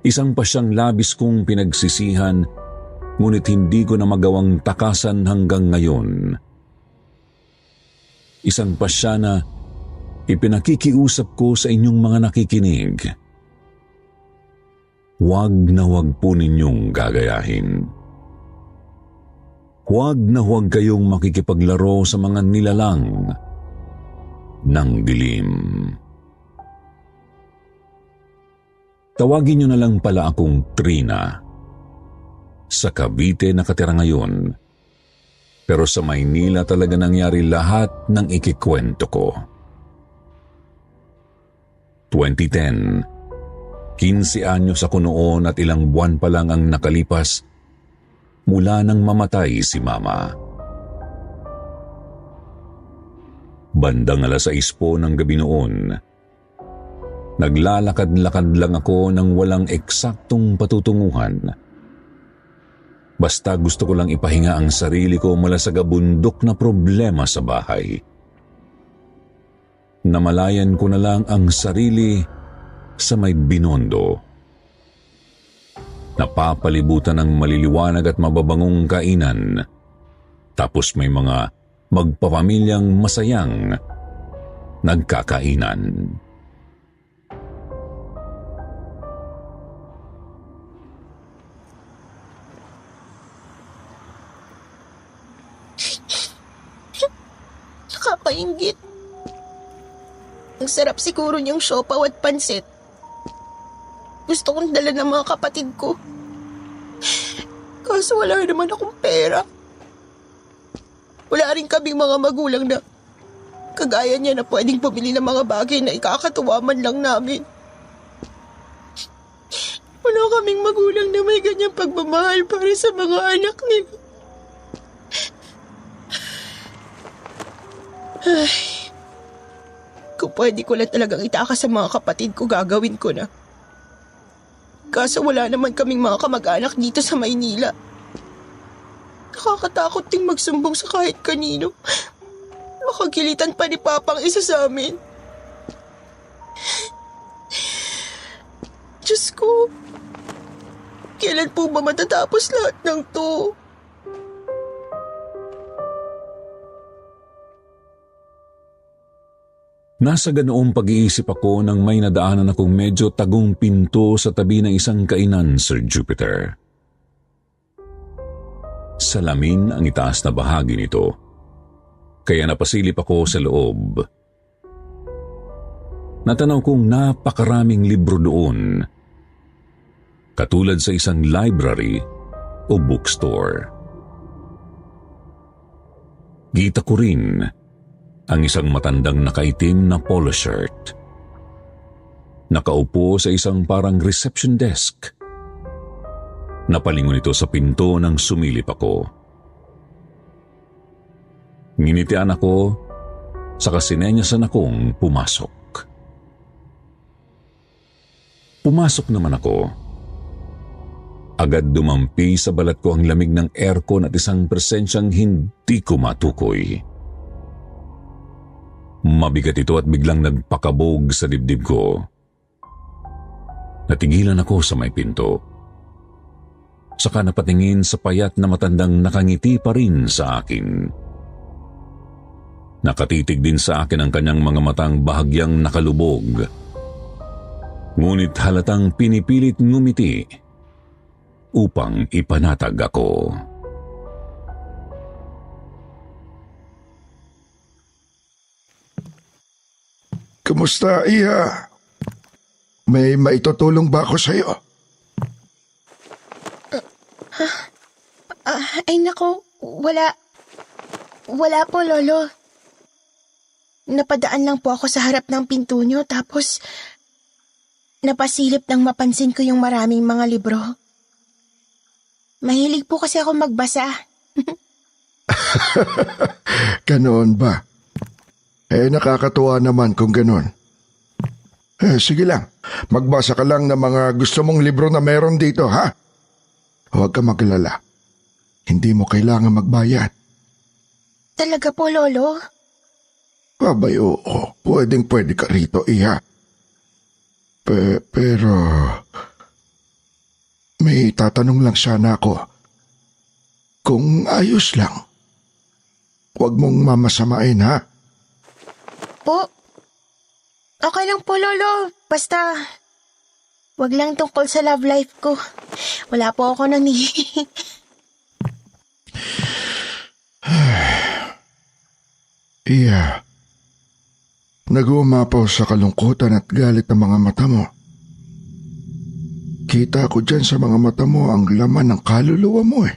Isang pa siyang labis kong pinagsisihan, ngunit hindi ko na magawang takasan hanggang ngayon. Isang pa siya na ipinakikiusap ko sa inyong mga nakikinig. Huwag na huwag po ninyong gagayahin. Huwag na huwag kayong makikipaglaro sa mga nilalang ng dilim. Tawagin niyo na lang pala akong Trina. Sa Cavite nakatira ngayon, pero sa Maynila talaga nangyari lahat ng ikikwento ko. 2010, 15 anyos ako noon at ilang buwan pa lang ang nakalipas mula nang mamatay si Mama. Bandang 6:00 po ng gabi noon, naglalakad-lakad lang ako ng walang eksaktong patutunguhan. Basta gusto ko lang ipahinga ang sarili ko mula sa gabundok na problema sa bahay. Namalayan ko na lang ang sarili sa may Binondo. Napapalibutan ng maliliwanag at mababangong kainan. Tapos may mga magpapamilyang masayang nagkakainan. nakakaingit. Ang sarap siguro niyang siopaw at pansit. Gusto kong dala ng mga kapatid ko. Kaso wala naman akong pera. Wala rin kaming mga magulang na kagaya niya na pwedeng bumili ng mga bagay na ikakatuwa man lang namin. Wala kaming magulang na may ganyang pagmamahal para sa mga anak nila. Ay, kung pwede ko lang talagang itakas sa mga kapatid ko, gagawin ko na. Kaso wala naman kaming mga kamag-anak dito sa Maynila. Nakakatakot ding magsumbong sa kahit kanino. Makagilitan pa ni Papang isa sa amin. Diyos ko, kailan po ba matatapos lahat ng to? Nasa ganoong pag-iisip ako nang may nadaanan akong medyo tagong pinto sa tabi ng isang kainan, Sir Jupiter. Salamin ang itaas na bahagi nito, kaya napasilip ako sa loob. Natanaw kong napakaraming libro doon, katulad sa isang library o bookstore. Kita ko rin ang isang matandang nakaitim na polo shirt. Nakaupo sa isang parang reception desk. Napalingon ito sa pinto nang sumilip ako. Nginitian ako, saka sinenyasan akong pumasok. Pumasok naman ako. Agad dumampi sa balat ko ang lamig ng aircon at isang presensyang hindi ko matukoy. Mabigat ito at biglang nagpakabog sa dibdib ko. Natigilan ako sa may pinto. Saka napatingin sa payat na matandang nakangiti pa rin sa akin. Nakatitig din sa akin ang kanyang mga matang bahagyang nakalubog. Ngunit halatang pinipilit ngumiti upang ipanatag ako. Kumusta, Iha? May maitutulong ba ako sa'yo? Ay nako, wala. Wala po, Lolo. Napadaan lang po ako sa harap ng pinto nyo, tapos napasilip nang mapansin ko yung maraming mga libro. Mahilig po kasi ako magbasa. Ganoon ba? Nakakatuwa naman kung ganoon. Sige lang, magbasa ka lang ng mga gusto mong libro na meron dito, ha? Huwag ka maglala. Hindi mo kailangan magbayad. Talaga po, Lolo? Abay, oo. Pwedeng-pwede ka rito, Iha. Pero may tatanong lang sana ako. Kung ayos lang, huwag mong mamasamain, ha? Po? Okay lang po, Lolo. Basta, wag lang tungkol sa love life ko. Wala po ako nang Iya. Nag-uumapaw sa kalungkutan at galit ng mga mata mo. Kita ko dyan sa mga mata mo ang laman ng kaluluwa mo eh.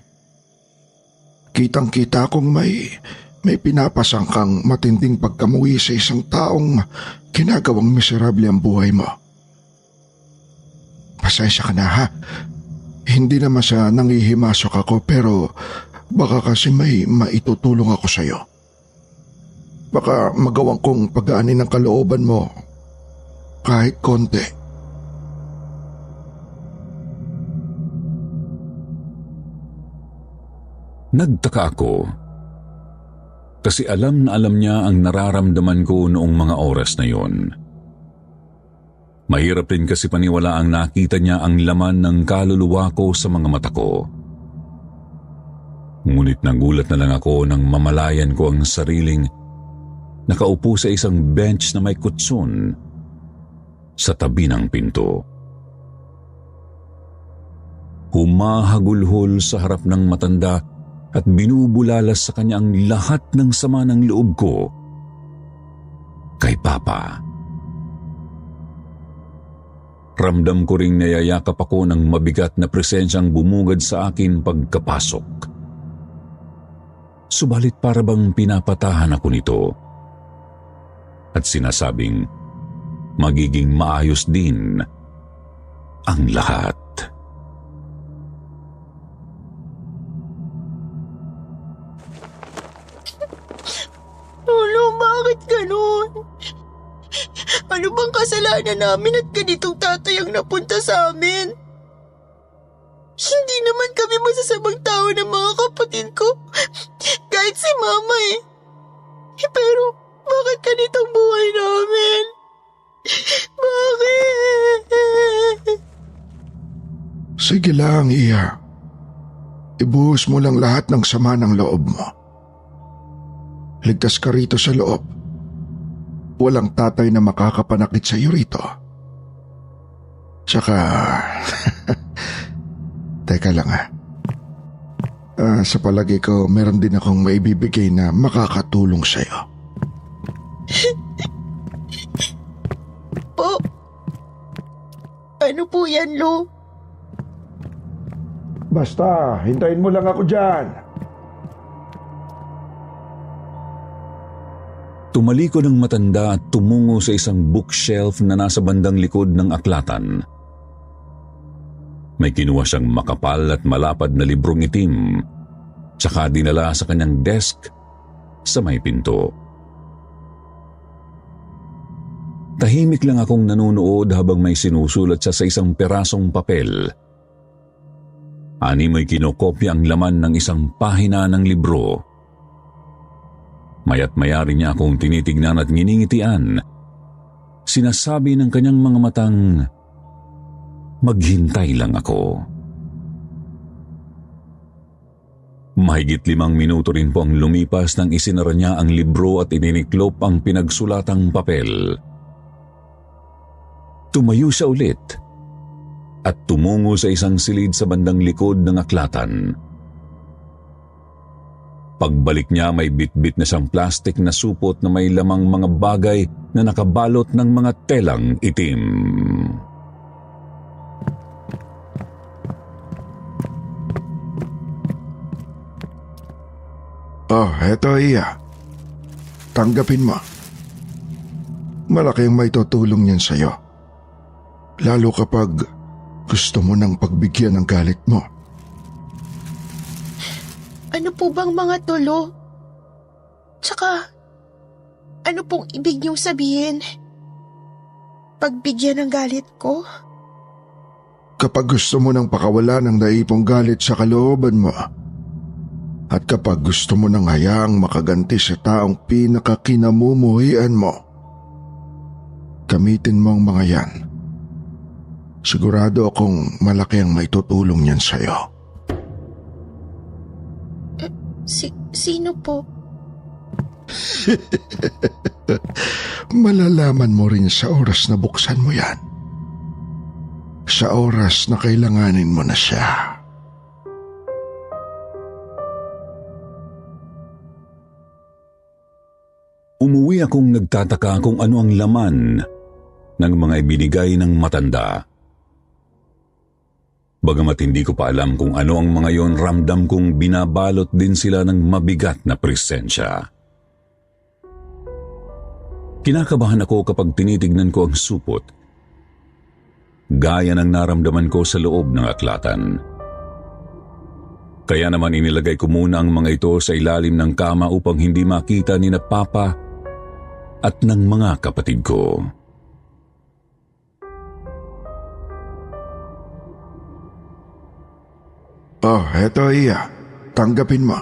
Kitang-kita kong may pinapasang kang matinding pagkamuwi sa isang taong ginagawang miserable ang buhay mo. Pasensya ka na, ha? Hindi naman sa nangihimasok ako, pero baka kasi may maitutulong ako sa'yo. Baka magawang kong pag-aanin ng kalooban mo kahit konti. Nagtaka ako kasi alam na alam niya ang nararamdaman ko noong mga oras na yon. Mahirap din kasi paniwalaang nakita niya ang laman ng kaluluwa ko sa mga mata ko. Ngunit nagulat na lang ako nang mamalayan ko ang sariling nakaupo sa isang bench na may kutsun sa tabi ng pinto. Humahagulhol sa harap ng matanda at binubulalas sa kanya ang lahat ng sama ng loob ko Papa. Ramdam ko ring nayayakap ako ng mabigat na presensyang bumungad sa akin pagkapasok. Subalit para bang pinapatahan ako nito at sinasabing magiging maayos din ang lahat. Lolo, bakit ganun? Ano bang kasalanan namin at ganitong tatay ang napunta sa amin? Hindi naman kami masasamang tao ng mga kapatid ko. Kahit si Mama eh. Pero bakit ganitong buhay namin? Bakit? Sige lang, Iya. Ibuhos mo lang lahat ng sama ng loob mo. Ligtas ka rito sa loob. Walang tatay na makakapanakit sa iyo rito. Tsaka... Teka lang sa palagi ko, meron din akong maibibigay na makakatulong sa iyo. Po? Ano po yan, Lo? Basta, hintayin mo lang ako dyan. Tumaliko ng matanda at tumungo sa isang bookshelf na nasa bandang likod ng aklatan. May kinuha siyang makapal at malapad na librong itim, tsaka dinala sa kanyang desk sa may pinto. Tahimik lang akong nanunood habang may sinusulat siya sa isang perasong papel. Animoy kinokopya ang laman ng isang pahina ng libro. Maya't maya rin niya akong tinitignan at nginingitian. Sinasabi ng kanyang mga matang, maghintay lang ako. Mahigit 5 minuto rin po ang lumipas nang isinara niya ang libro at ininiklop ang pinagsulatang papel. Tumayo siya ulit at tumungo sa isang silid sa bandang likod ng aklatan. Pagbalik niya, may bitbit na siyang plastik na supot na may lamang mga bagay na nakabalot ng mga telang itim. Oh, eto Iya. Tanggapin mo. Malaki ang may tutulong yan sa'yo. Lalo kapag gusto mo nang pagbigyan ng galit mo. Ano po bang mga tulo? Tsaka, ano pong ibig niyong sabihin? Pagbigyan ng galit ko? Kapag gusto mo nang pakawala ng naipong galit sa kalooban mo, at kapag gusto mo nang hayaang makaganti sa taong pinakakinamumuhian mo, gamitin mo ang mga yan. Sigurado akong malaki ang may tutulong yan sa'yo. Sino po? Malalaman mo rin sa oras na buksan mo yan. Sa oras na kailanganin mo na siya. Umuwi akong nagtataka kung ano ang laman ng mga ibinigay ng matanda. Bagamat hindi ko pa alam kung ano ang mga yon, ramdam kong binabalot din sila ng mabigat na presensya. Kinakabahan ako kapag tinitignan ko ang supot. Gaya ng naramdaman ko sa loob ng aklatan. Kaya naman inilagay ko muna ang mga ito sa ilalim ng kama upang hindi makita ni na Papa at ng mga kapatid ko. Oh, eto Iya. Tanggapin mo.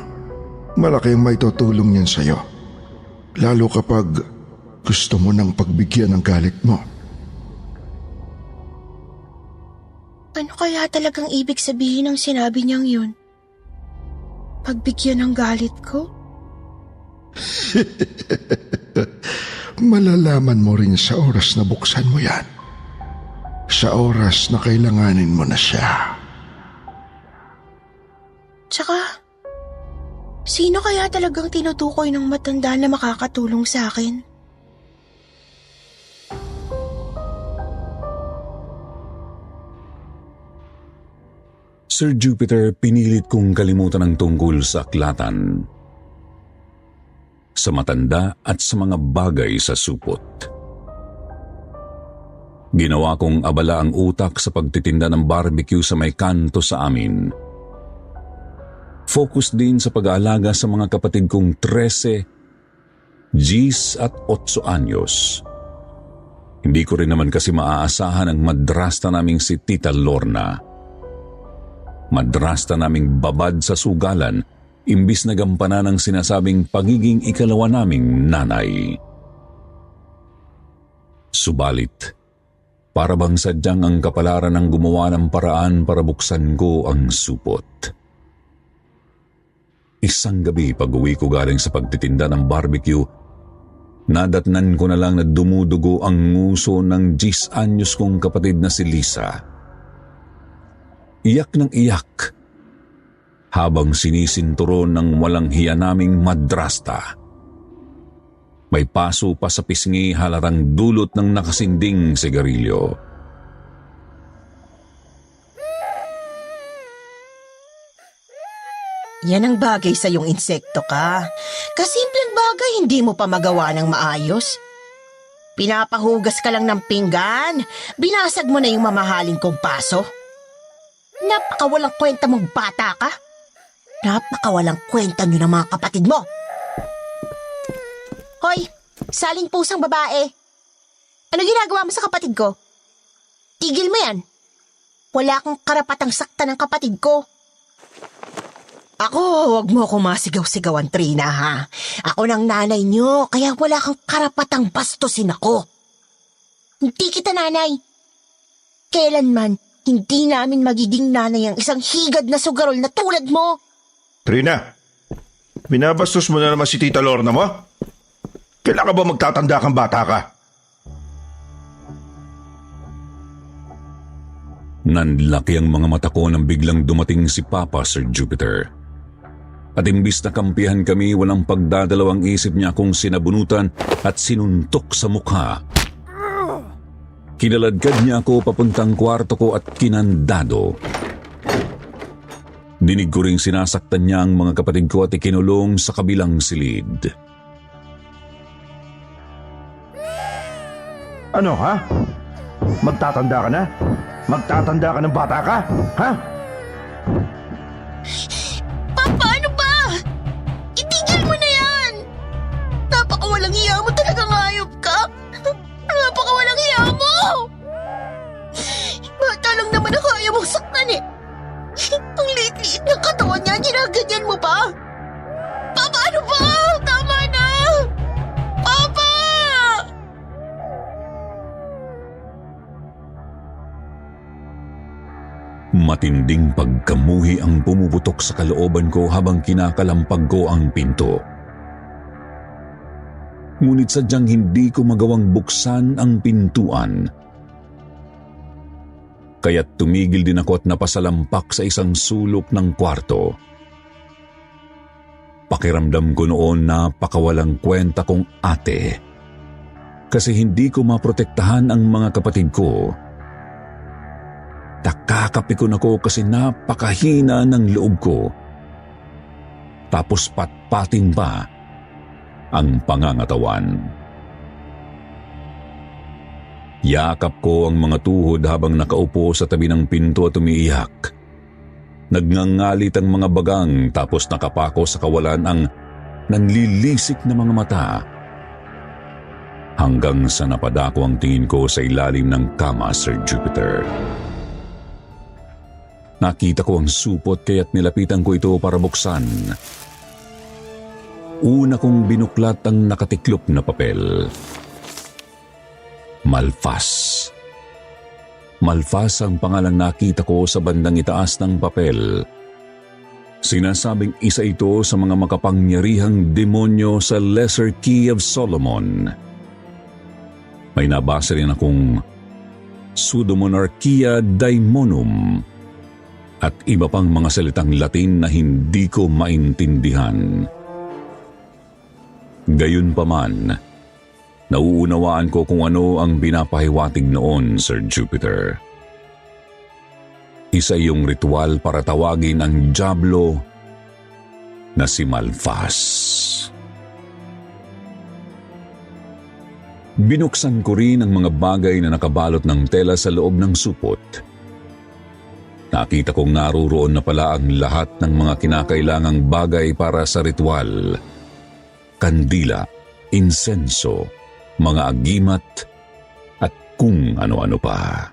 Malaki ang may tutulong yan sa'yo. Lalo kapag gusto mo nang pagbigyan ng galit mo. Ano kaya talagang ibig sabihin ng sinabi niyang yun? Pagbigyan ng galit ko? Malalaman mo rin sa oras na buksan mo yan. Sa oras na kailanganin mo na siya. Tsaka, sino kaya talagang tinutukoy ng matanda na makakatulong sa akin? Sir Jupiter, pinilit kong kalimutan ang tungkol sa aklatan, sa matanda at sa mga bagay sa supot. Ginawa kong abala ang utak sa pagtitinda ng barbecue sa may kanto sa amin. Focus din sa pag-aalaga sa mga kapatid kong 13, Gis at 8 anyos. Hindi ko rin naman kasi maaasahan ang madrasta naming si Tita Lorna. Madrasta naming babad sa sugalan, imbis na gampanan ang sinasabing pagiging ikalawa naming nanay. Subalit, para bang sadyang ang kapalaran ang gumawa ng paraan para buksan ko ang supot. Isang gabi pag-uwi ko galing sa pagtitinda ng barbecue, nadatnan ko na lang na dumudugo ang nguso ng 10 anyos kong kapatid na si Lisa. Iyak ng iyak habang sinisinturon ng walang hiya naming madrasta. May paso pa sa pisngi halatang dulot ng nakasinding sigarilyo. Yan ang bagay sa yung insekto ka. Kasimpleng bagay, hindi mo pa magawa ng maayos. Pinapahugas ka lang ng pinggan, binasag mo na yung mamahaling kong paso. Napakawalang kwenta mong bata ka. Napakawalang kwenta nyo ng mga kapatid mo. Hoy, saling pusang babae. Ano ginagawa mo sa kapatid ko? Tigil mo yan. Wala kang karapatang sakta ng kapatid ko. Ako, huwag mo akong masigaw-sigawan, Trina, ha? Ako ng nanay nyo, kaya wala kang karapatang bastusin ako. Hindi kita nanay. Kailanman, hindi namin magiging nanay ang isang higad na sugarol na tulad mo. Trina, binabastos mo na naman si Tita Lorna mo? Kailan ka ba magtatanda kang bata ka? Nanlaki ang mga mata ko nang biglang dumating si Papa, Sir Jupiter. At imbis na kampihan kami, walang pagdadalawang isip niya akong sinabunutan at sinuntok sa mukha. Kinaladkad niya ako papuntang kwarto ko at kinandado. Dinig ko ring sinasaktan niya ang mga kapatid ko at ikinulong sa kabilang silid. Ano, ha? Magtatanda ka na? Magtatanda ka ng bata ka? Ha? Papa, ano ba? Itigil mo na yan! Napakawalang hiya mo, talagang hayop ka! Napakawalang hiya mo! Bata lang naman ang kaya mong saktan eh! Ang liit-liit ng katawan niya, ginaganyan mo pa! Papa, ano ba? Tama na! Papa! Matinding pagkamuhi ang pumuputok sa kalooban ko habang kinakalampag ko ang pinto. Ngunit sadyang hindi ko magawang buksan ang pintuan. Kaya't tumigil din ako at napasalampak sa isang sulok ng kwarto. Pakiramdam ko noon na napakawalang kwenta kong ate. Kasi hindi ko maprotektahan ang mga kapatid ko. Nakakapikon ako kasi napakahina ng loob ko. Tapos patpating pa ang pangangatawan. Yakap ko ang mga tuhod habang nakaupo sa tabi ng pinto at umiiyak. Nagngangalit ang mga bagang tapos nakapako sa kawalan ang nanlilisik na mga mata. Hanggang sa napadako ang tingin ko sa ilalim ng kama, Sir Jupiter. Nakita ko ang supot kaya't nilapitan ko ito para buksan. Una kong binuklat ang nakatiklop na papel. Malfas. Malfas ang pangalang nakita ko sa bandang itaas ng papel. Sinasabing isa ito sa mga makapangyarihang demonyo sa Lesser Key of Solomon. May nabasa rin akong Pseudomonarchia Daemonum at iba pang mga salitang Latin na hindi ko maintindihan. Gayunpaman, nauunawaan ko kung ano ang pinapahiwatig noon, Sir Jupiter. Isa yung ritual para tawagin ang Diablo na si Malfas. Binuksan ko rin ang mga bagay na nakabalot ng tela sa loob ng supot. Nakita kong naruroon na pala ang lahat ng mga kinakailangang bagay para sa ritual. Kandila, insenso, mga agimat, at kung ano-ano pa.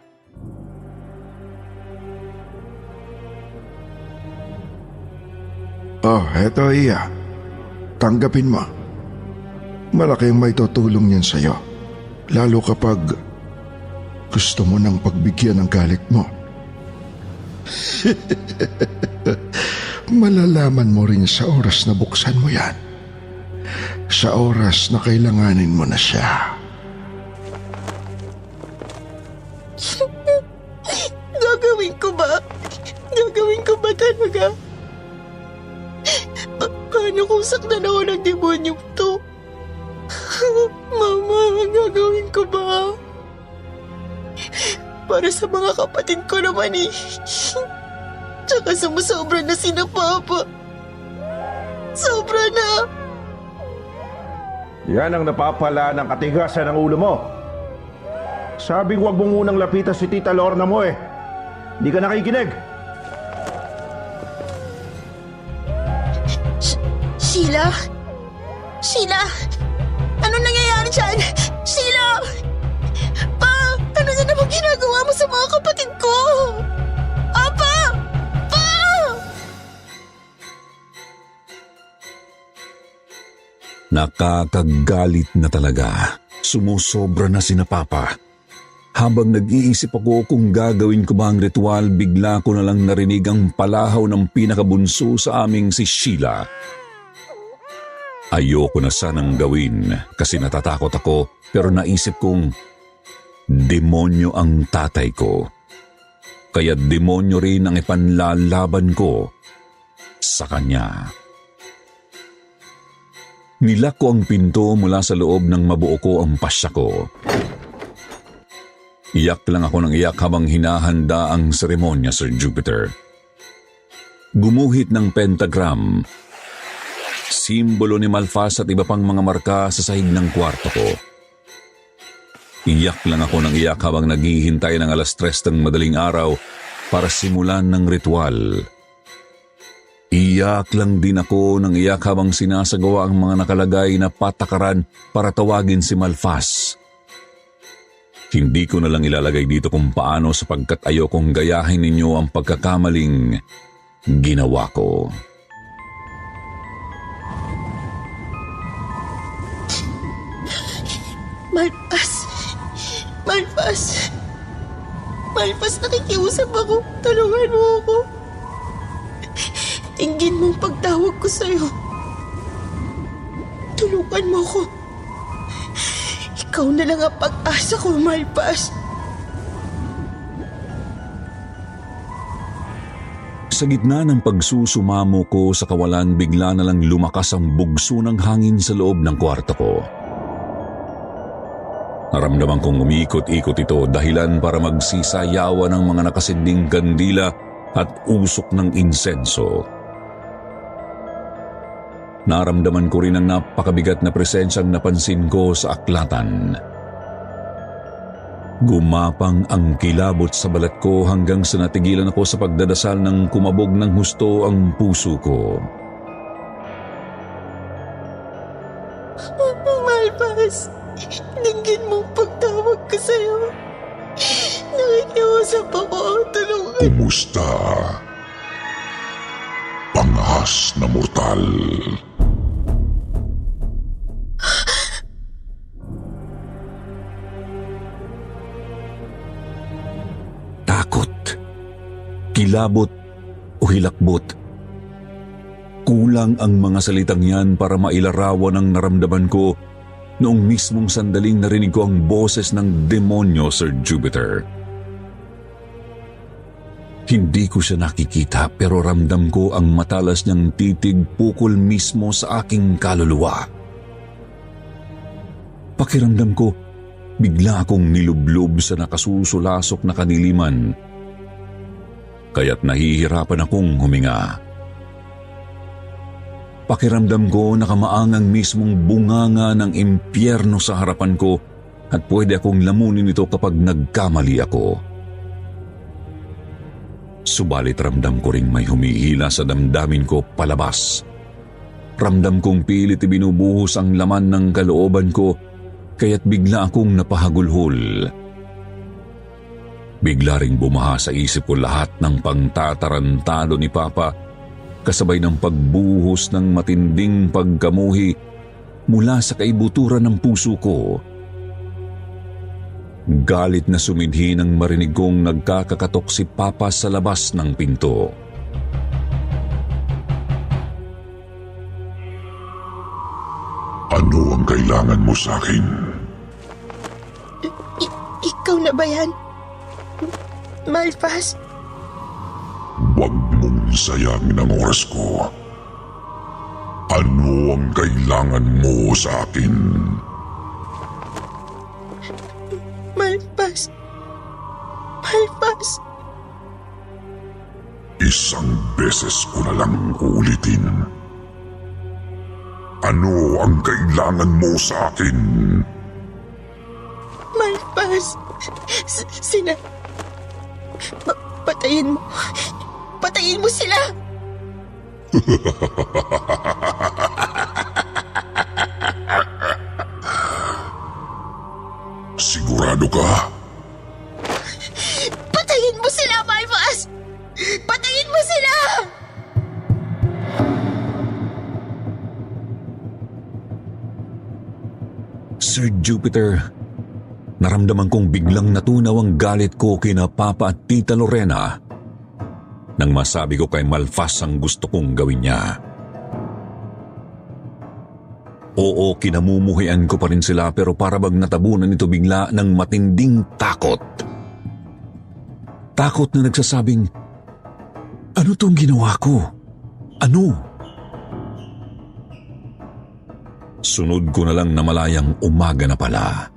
Oh, eto Iya. Tanggapin mo. Malaki ang may tutulong yan sa'yo. Lalo kapag gusto mo nang pagbigyan ng galit mo. Malalaman mo rin sa oras na buksan mo yan. Sa oras na kailanganin mo na siya. Gagawin ko ba? Gagawin ko ba talaga? Paano kung saktan ako ng demonyong to? Mama, gagawin ko ba? Para sa mga kapatid ko naman eh. Tsaka sumusobra na sina Papa. Sobra na. Yan ang napapala ng katigasan ng ulo mo. Sabing huwag mo munang lapitan si Tita Lorna mo eh. Di ka nakikinig. Sheila? Sheila? Anong nangyayari dyan? Sheila! Pa! Ano na naman ginagawa mo sa mga kapatid ko? Apa! Pa! Nakakagalit na talaga. Sumusobra na sina Papa. Habang nag-iisip ako kung gagawin ko ba ang ritual, bigla ko na lang narinig ang palahaw ng pinakabunso sa aming si Sheila. Ayoko na sanang gawin kasi natatakot ako, pero naisip kong demonyo ang tatay ko. Kaya demonyo rin ang ipanlalaban ko sa kanya. Nilak ko ang pinto mula sa loob nang mabuo ko ang pasya ko. Iyak lang ako ng iyak habang hinahanda ang seremonya, Sir Jupiter. Gumuhit ng pentagram, simbolo ni Malfas at iba pang mga marka sa sahig ng kwarto ko. Iyak lang ako ng iyak habang naghihintay ng 3:00 ng madaling araw para simulan ng ritual. Iyak lang din ako ng iyak habang sinasagawa ang mga nakalagay na patakaran para tawagin si Malfas. Hindi ko na lang ilalagay dito kung paano sapagkat ayokong gayahin ninyo ang pagkakamaling ginawa ko. Malfas! Malfas! Malfas, nakikiusap ako. Tulungan mo ako. Tingin mo ang pagtawag ko sa'yo. Tulungan mo ako. Ikaw na lang ang pag-asa ko, Malfas. Sa gitna ng pagsusumamo ko sa kawalan, bigla na lang lumakas ang bugso ng hangin sa loob ng kwarto ko. Naramdaman kong umikot-ikot ito dahilan para magsisayawan ng mga nakasinding kandila at usok ng insenso. Naramdaman ko rin ang napakabigat na presensyang napansin ko sa aklatan. Gumapang ang kilabot sa balat ko hanggang sa natigilan ako sa pagdadasal ng kumabog ng husto ang puso ko. Malfas, dinggin mo ang pagtawag ko sa'yo. Nakikiusap ako, tulungan. Kumusta? Pangahas na mortal. Takot, kilabot o hilakbot. Kulang ang mga salitang yan para mailarawan ang naramdaman ko noong mismong sandaling narinig ko ang boses ng demonyo, Sir Jupiter. Hindi ko siya nakikita pero ramdam ko ang matalas niyang titig pukol mismo sa aking kaluluwa. Pakiramdam ko, bigla akong nilublob sa nakasusulasok na kaniliman. kaya't nahihirapan akong huminga. Pakiramdam ko nakamaang ang mismong bunganga ng impyerno sa harapan ko at pwede akong lamunin ito kapag nagkamali ako. Subalit ramdam ko ring may humihila sa damdamin ko palabas. Ramdam kong pilit ibinubuhos ang laman ng kalooban ko kaya't bigla akong napahagulhol. Bigla ring bumaha sa isip ko lahat ng pangtatarantado ni Papa kasabay ng pagbuhos ng matinding pagkamuhi mula sa kaibuturan ng puso ko. Galit na sumidhi nang marinig kong nagkakakatok si Papa sa labas ng pinto. Ano ang kailangan mo sa akin? Ikaw na ba yan? Malphas? Huwag mong sayangin ang oras ko. Ano ang kailangan mo sa akin? Malphas? Malphas? Isang beses ko na lang ulitin. Ano ang kailangan mo sa akin? Malphas? Patayin mo. Patayin mo sila! Sigurado ka? Patayin mo sila, Malphas! Patayin mo sila! Sir Jupiter, naramdaman kong biglang natunaw ang galit ko kina Papa at Tita Lorena nang masabi ko kay Malphas ang gusto kong gawin niya. Oo, kinamumuhian ko pa rin sila pero para bang natabunan ito bigla ng matinding takot. Takot na nagsasabing, ano tong ginawa ko? Ano? Sunod ko na lang na malayang umaga na pala.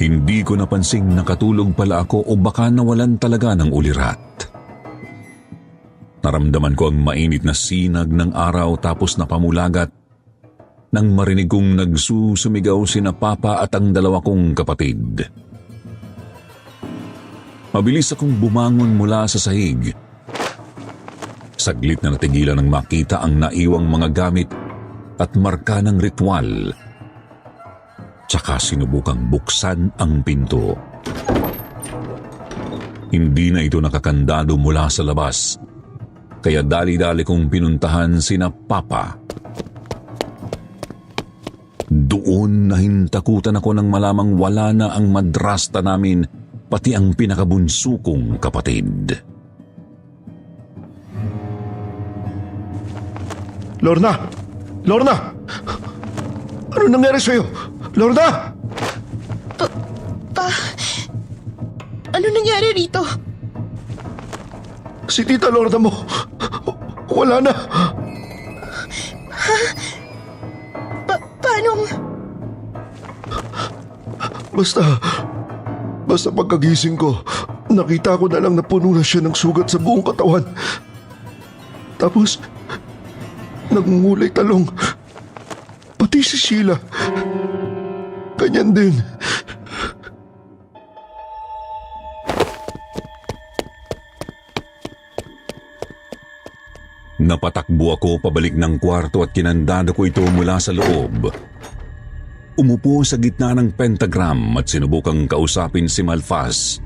Hindi ko napansing nakatulog pala ako o baka nawalan talaga ng ulirat. Naramdaman ko ang mainit na sinag ng araw tapos napamulagat nang marinig kong nagsusumigaw sina Papa at ang dalawa kong kapatid. Mabilis akong bumangon mula sa sahig. Saglit na natigilan nang makita ang naiwang mga gamit at marka ng ritual. Tsaka sinubukang buksan ang pinto. Hindi na ito nakakandado mula sa labas, kaya dali-dali kong pinuntahan sina Papa. Doon nahintakutan ako nang malamang wala na ang madrasta namin, pati ang pinakabunso kong kapatid. Lorna! Lorna! Ano nangyari sa'yo? Lorna! Ano nangyari rito? Si Tita Lorna mo, wala na. Paano? Basta pagkagising ko, nakita ko na lang na puno na siya ng sugat sa buong katawan. Tapos, nangungulay talong. Pati si Sheila. Ganyan din. Napatakbo ako pabalik ng kwarto at kinandado ko ito mula sa loob. Umupo sa gitna ng pentagram at sinubukang kausapin si Malphas.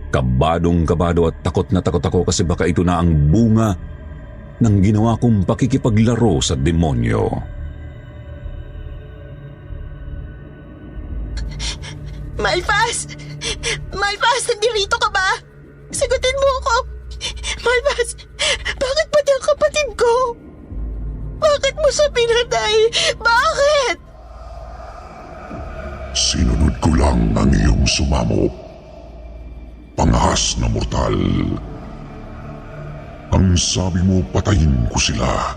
Kabadong-kabado at takot na takot ako kasi baka ito na ang bunga ng ginawa kong pakikipaglaro sa demonyo. Malphas! Malphas, nandirito ka ba? Sagutin mo ako! Malphas, bakit pati ang kapatid ko? Bakit mo siya pinatay? Bakit? Sinunod ko lang ang iyong sumamo. Pangahas na mortal. Ang sabi mo, patayin ko sila.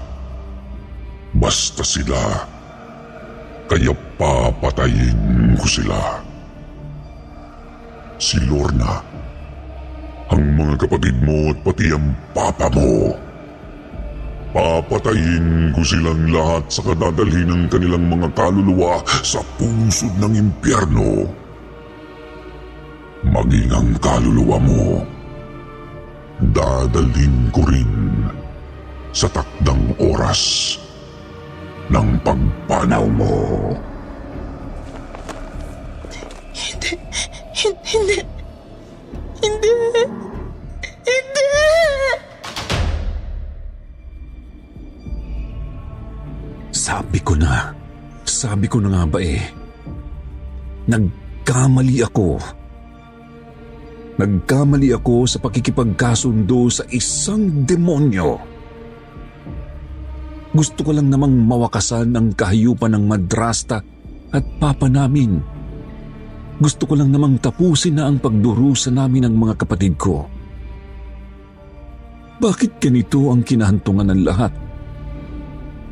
Basta sila, kaya papatayin ko sila. Si Lorna, ang mga kapatid mo at pati ang papa mo. Papatayin ko silang lahat sa kadadalhin ng kanilang mga kaluluwa sa pusod ng impyerno. Maging ang kaluluwa mo, dadalhin ko rin sa takdang oras ng pagpanaw mo. Hindi. Sabi ko na nga ba nagkamali ako. Nagkamali ako sa pakikipagkasundo sa isang demonyo. Gusto ko lang namang mawakasan ang kahayupan ng madrasta at papa namin. Gusto ko lang namang tapusin na ang pagdurusa namin ng mga kapatid ko. Bakit ganito ang kinahantungan ng lahat?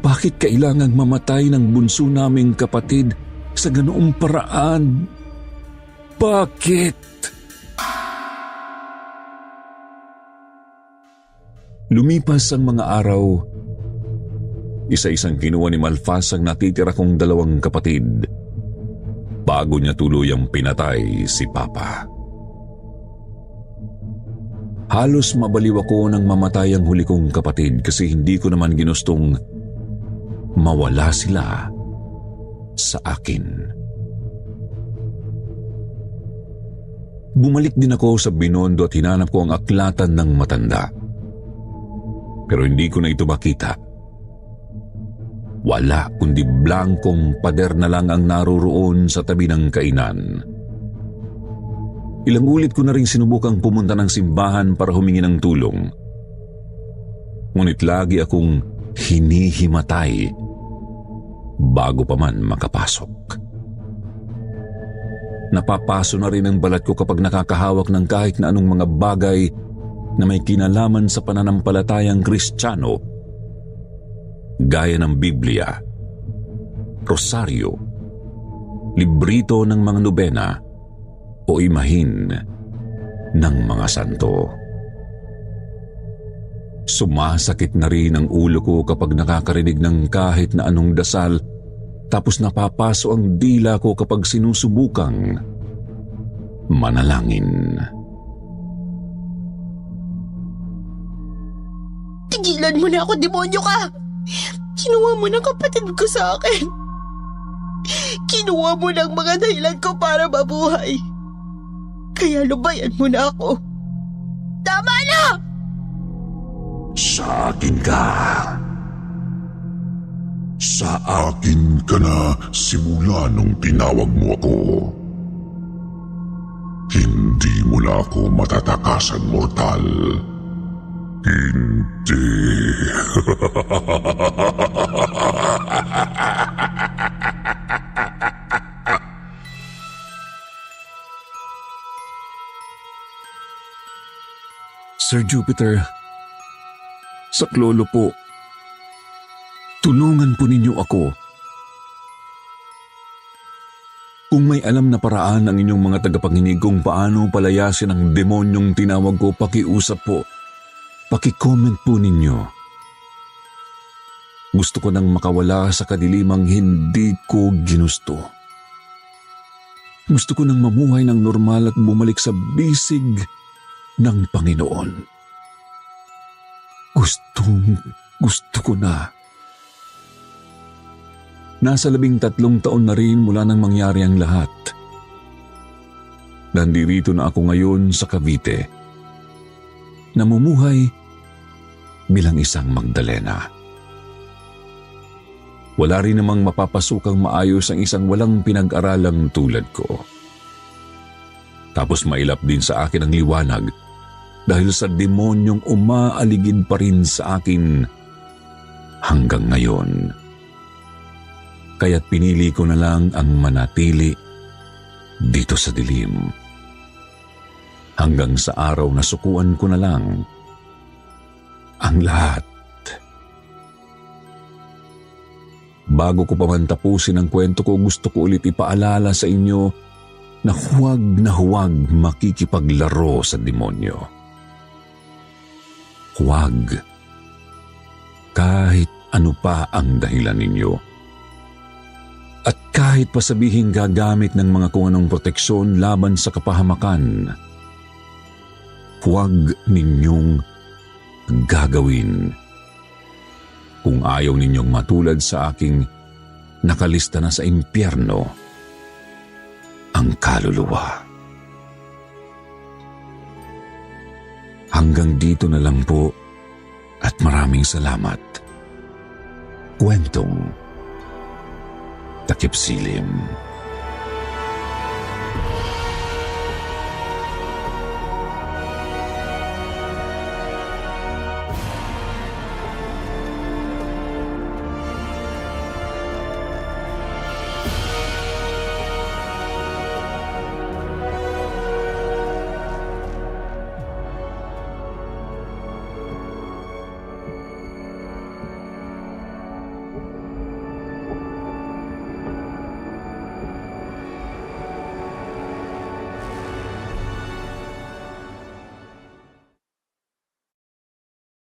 Bakit kailangang mamatay ng bunso naming kapatid sa ganoong paraan? Bakit? Lumipas ang mga araw. Isa-isang kinuha ni Malfas ang natitira kong 2 kapatid bago niya tuluyang pinatay si Papa. Halos mabaliw ako nang mamatay ang huli kong kapatid kasi hindi ko naman ginustong mawala sila sa akin. Bumalik din ako sa Binondo at hinanap ko ang aklatan ng matanda. Pero hindi ko na ito makita. Wala kundi blankong pader na lang ang naroroon sa tabi ng kainan. Ilang ulit ko na rin sinubukang pumunta ng simbahan para humingi ng tulong. Ngunit lagi akong hinihimatay bago pa man makapasok. Napapaso na rin ang balat ko kapag nakakahawak ng kahit na anong mga bagay na may kinalaman sa pananampalatayang Kristiyano, gaya ng Biblia, rosaryo, librito ng mga nobena o imahin ng mga santo. Sumasakit na rin ang ulo ko kapag nakakarinig ng kahit na anong dasal, tapos napapaso ang dila ko kapag sinusubukang manalangin. Tigilan mo na ako, demonyo ka! Kinuha mo ng kapatid ko sa akin. Kinuha mo ng mga dahilan ko para mabuhay. Kaya lubayan mo na ako. Tama na! Sa akin ka. Sa akin ka na simula nung tinawag mo ako. Hindi mo na ako matatakasan, mortal. Hindi. Sir Jupiter, saklolo po, tulungan po ninyo ako. Kung may alam na paraan ang inyong mga tagapakinig kung paano palayasin ang demonyong tinawag ko, pakiusap po. Paki-comment po ninyo. Gusto ko nang makawala sa kadilimang hindi ko ginusto. Gusto ko nang mamuhay ng normal at bumalik sa bisig ng Panginoon. Gusto ko na. Nasa 13 taon na rin mula nang mangyari ang lahat. Nandito na ako ngayon sa Cavite. Namumuhay bilang isang Magdalena. Wala rin namang mapapasukang maayos ang isang walang pinag-aralang tulad ko. Tapos mailap din sa akin ang liwanag dahil sa demonyong umaaligid pa rin sa akin hanggang ngayon. Kaya't pinili ko na lang ang manatili dito sa dilim. Hanggang sa araw na sukuan ko na lang ang lahat. Bago ko pa man tapusin ang kwento ko, gusto ko ulit ipaalala sa inyo na huwag makikipaglaro sa demonyo. Huwag. Kahit ano pa ang dahilan ninyo. At kahit pa sabihing gagamit ng mga kung anong proteksyon laban sa kapahamakan, huwag ninyong gagawin. Kung ayaw ninyong matulad sa aking nakalista na sa impyerno ang kaluluwa. Hanggang dito na lang po at maraming salamat. Kwentong Takip Silim.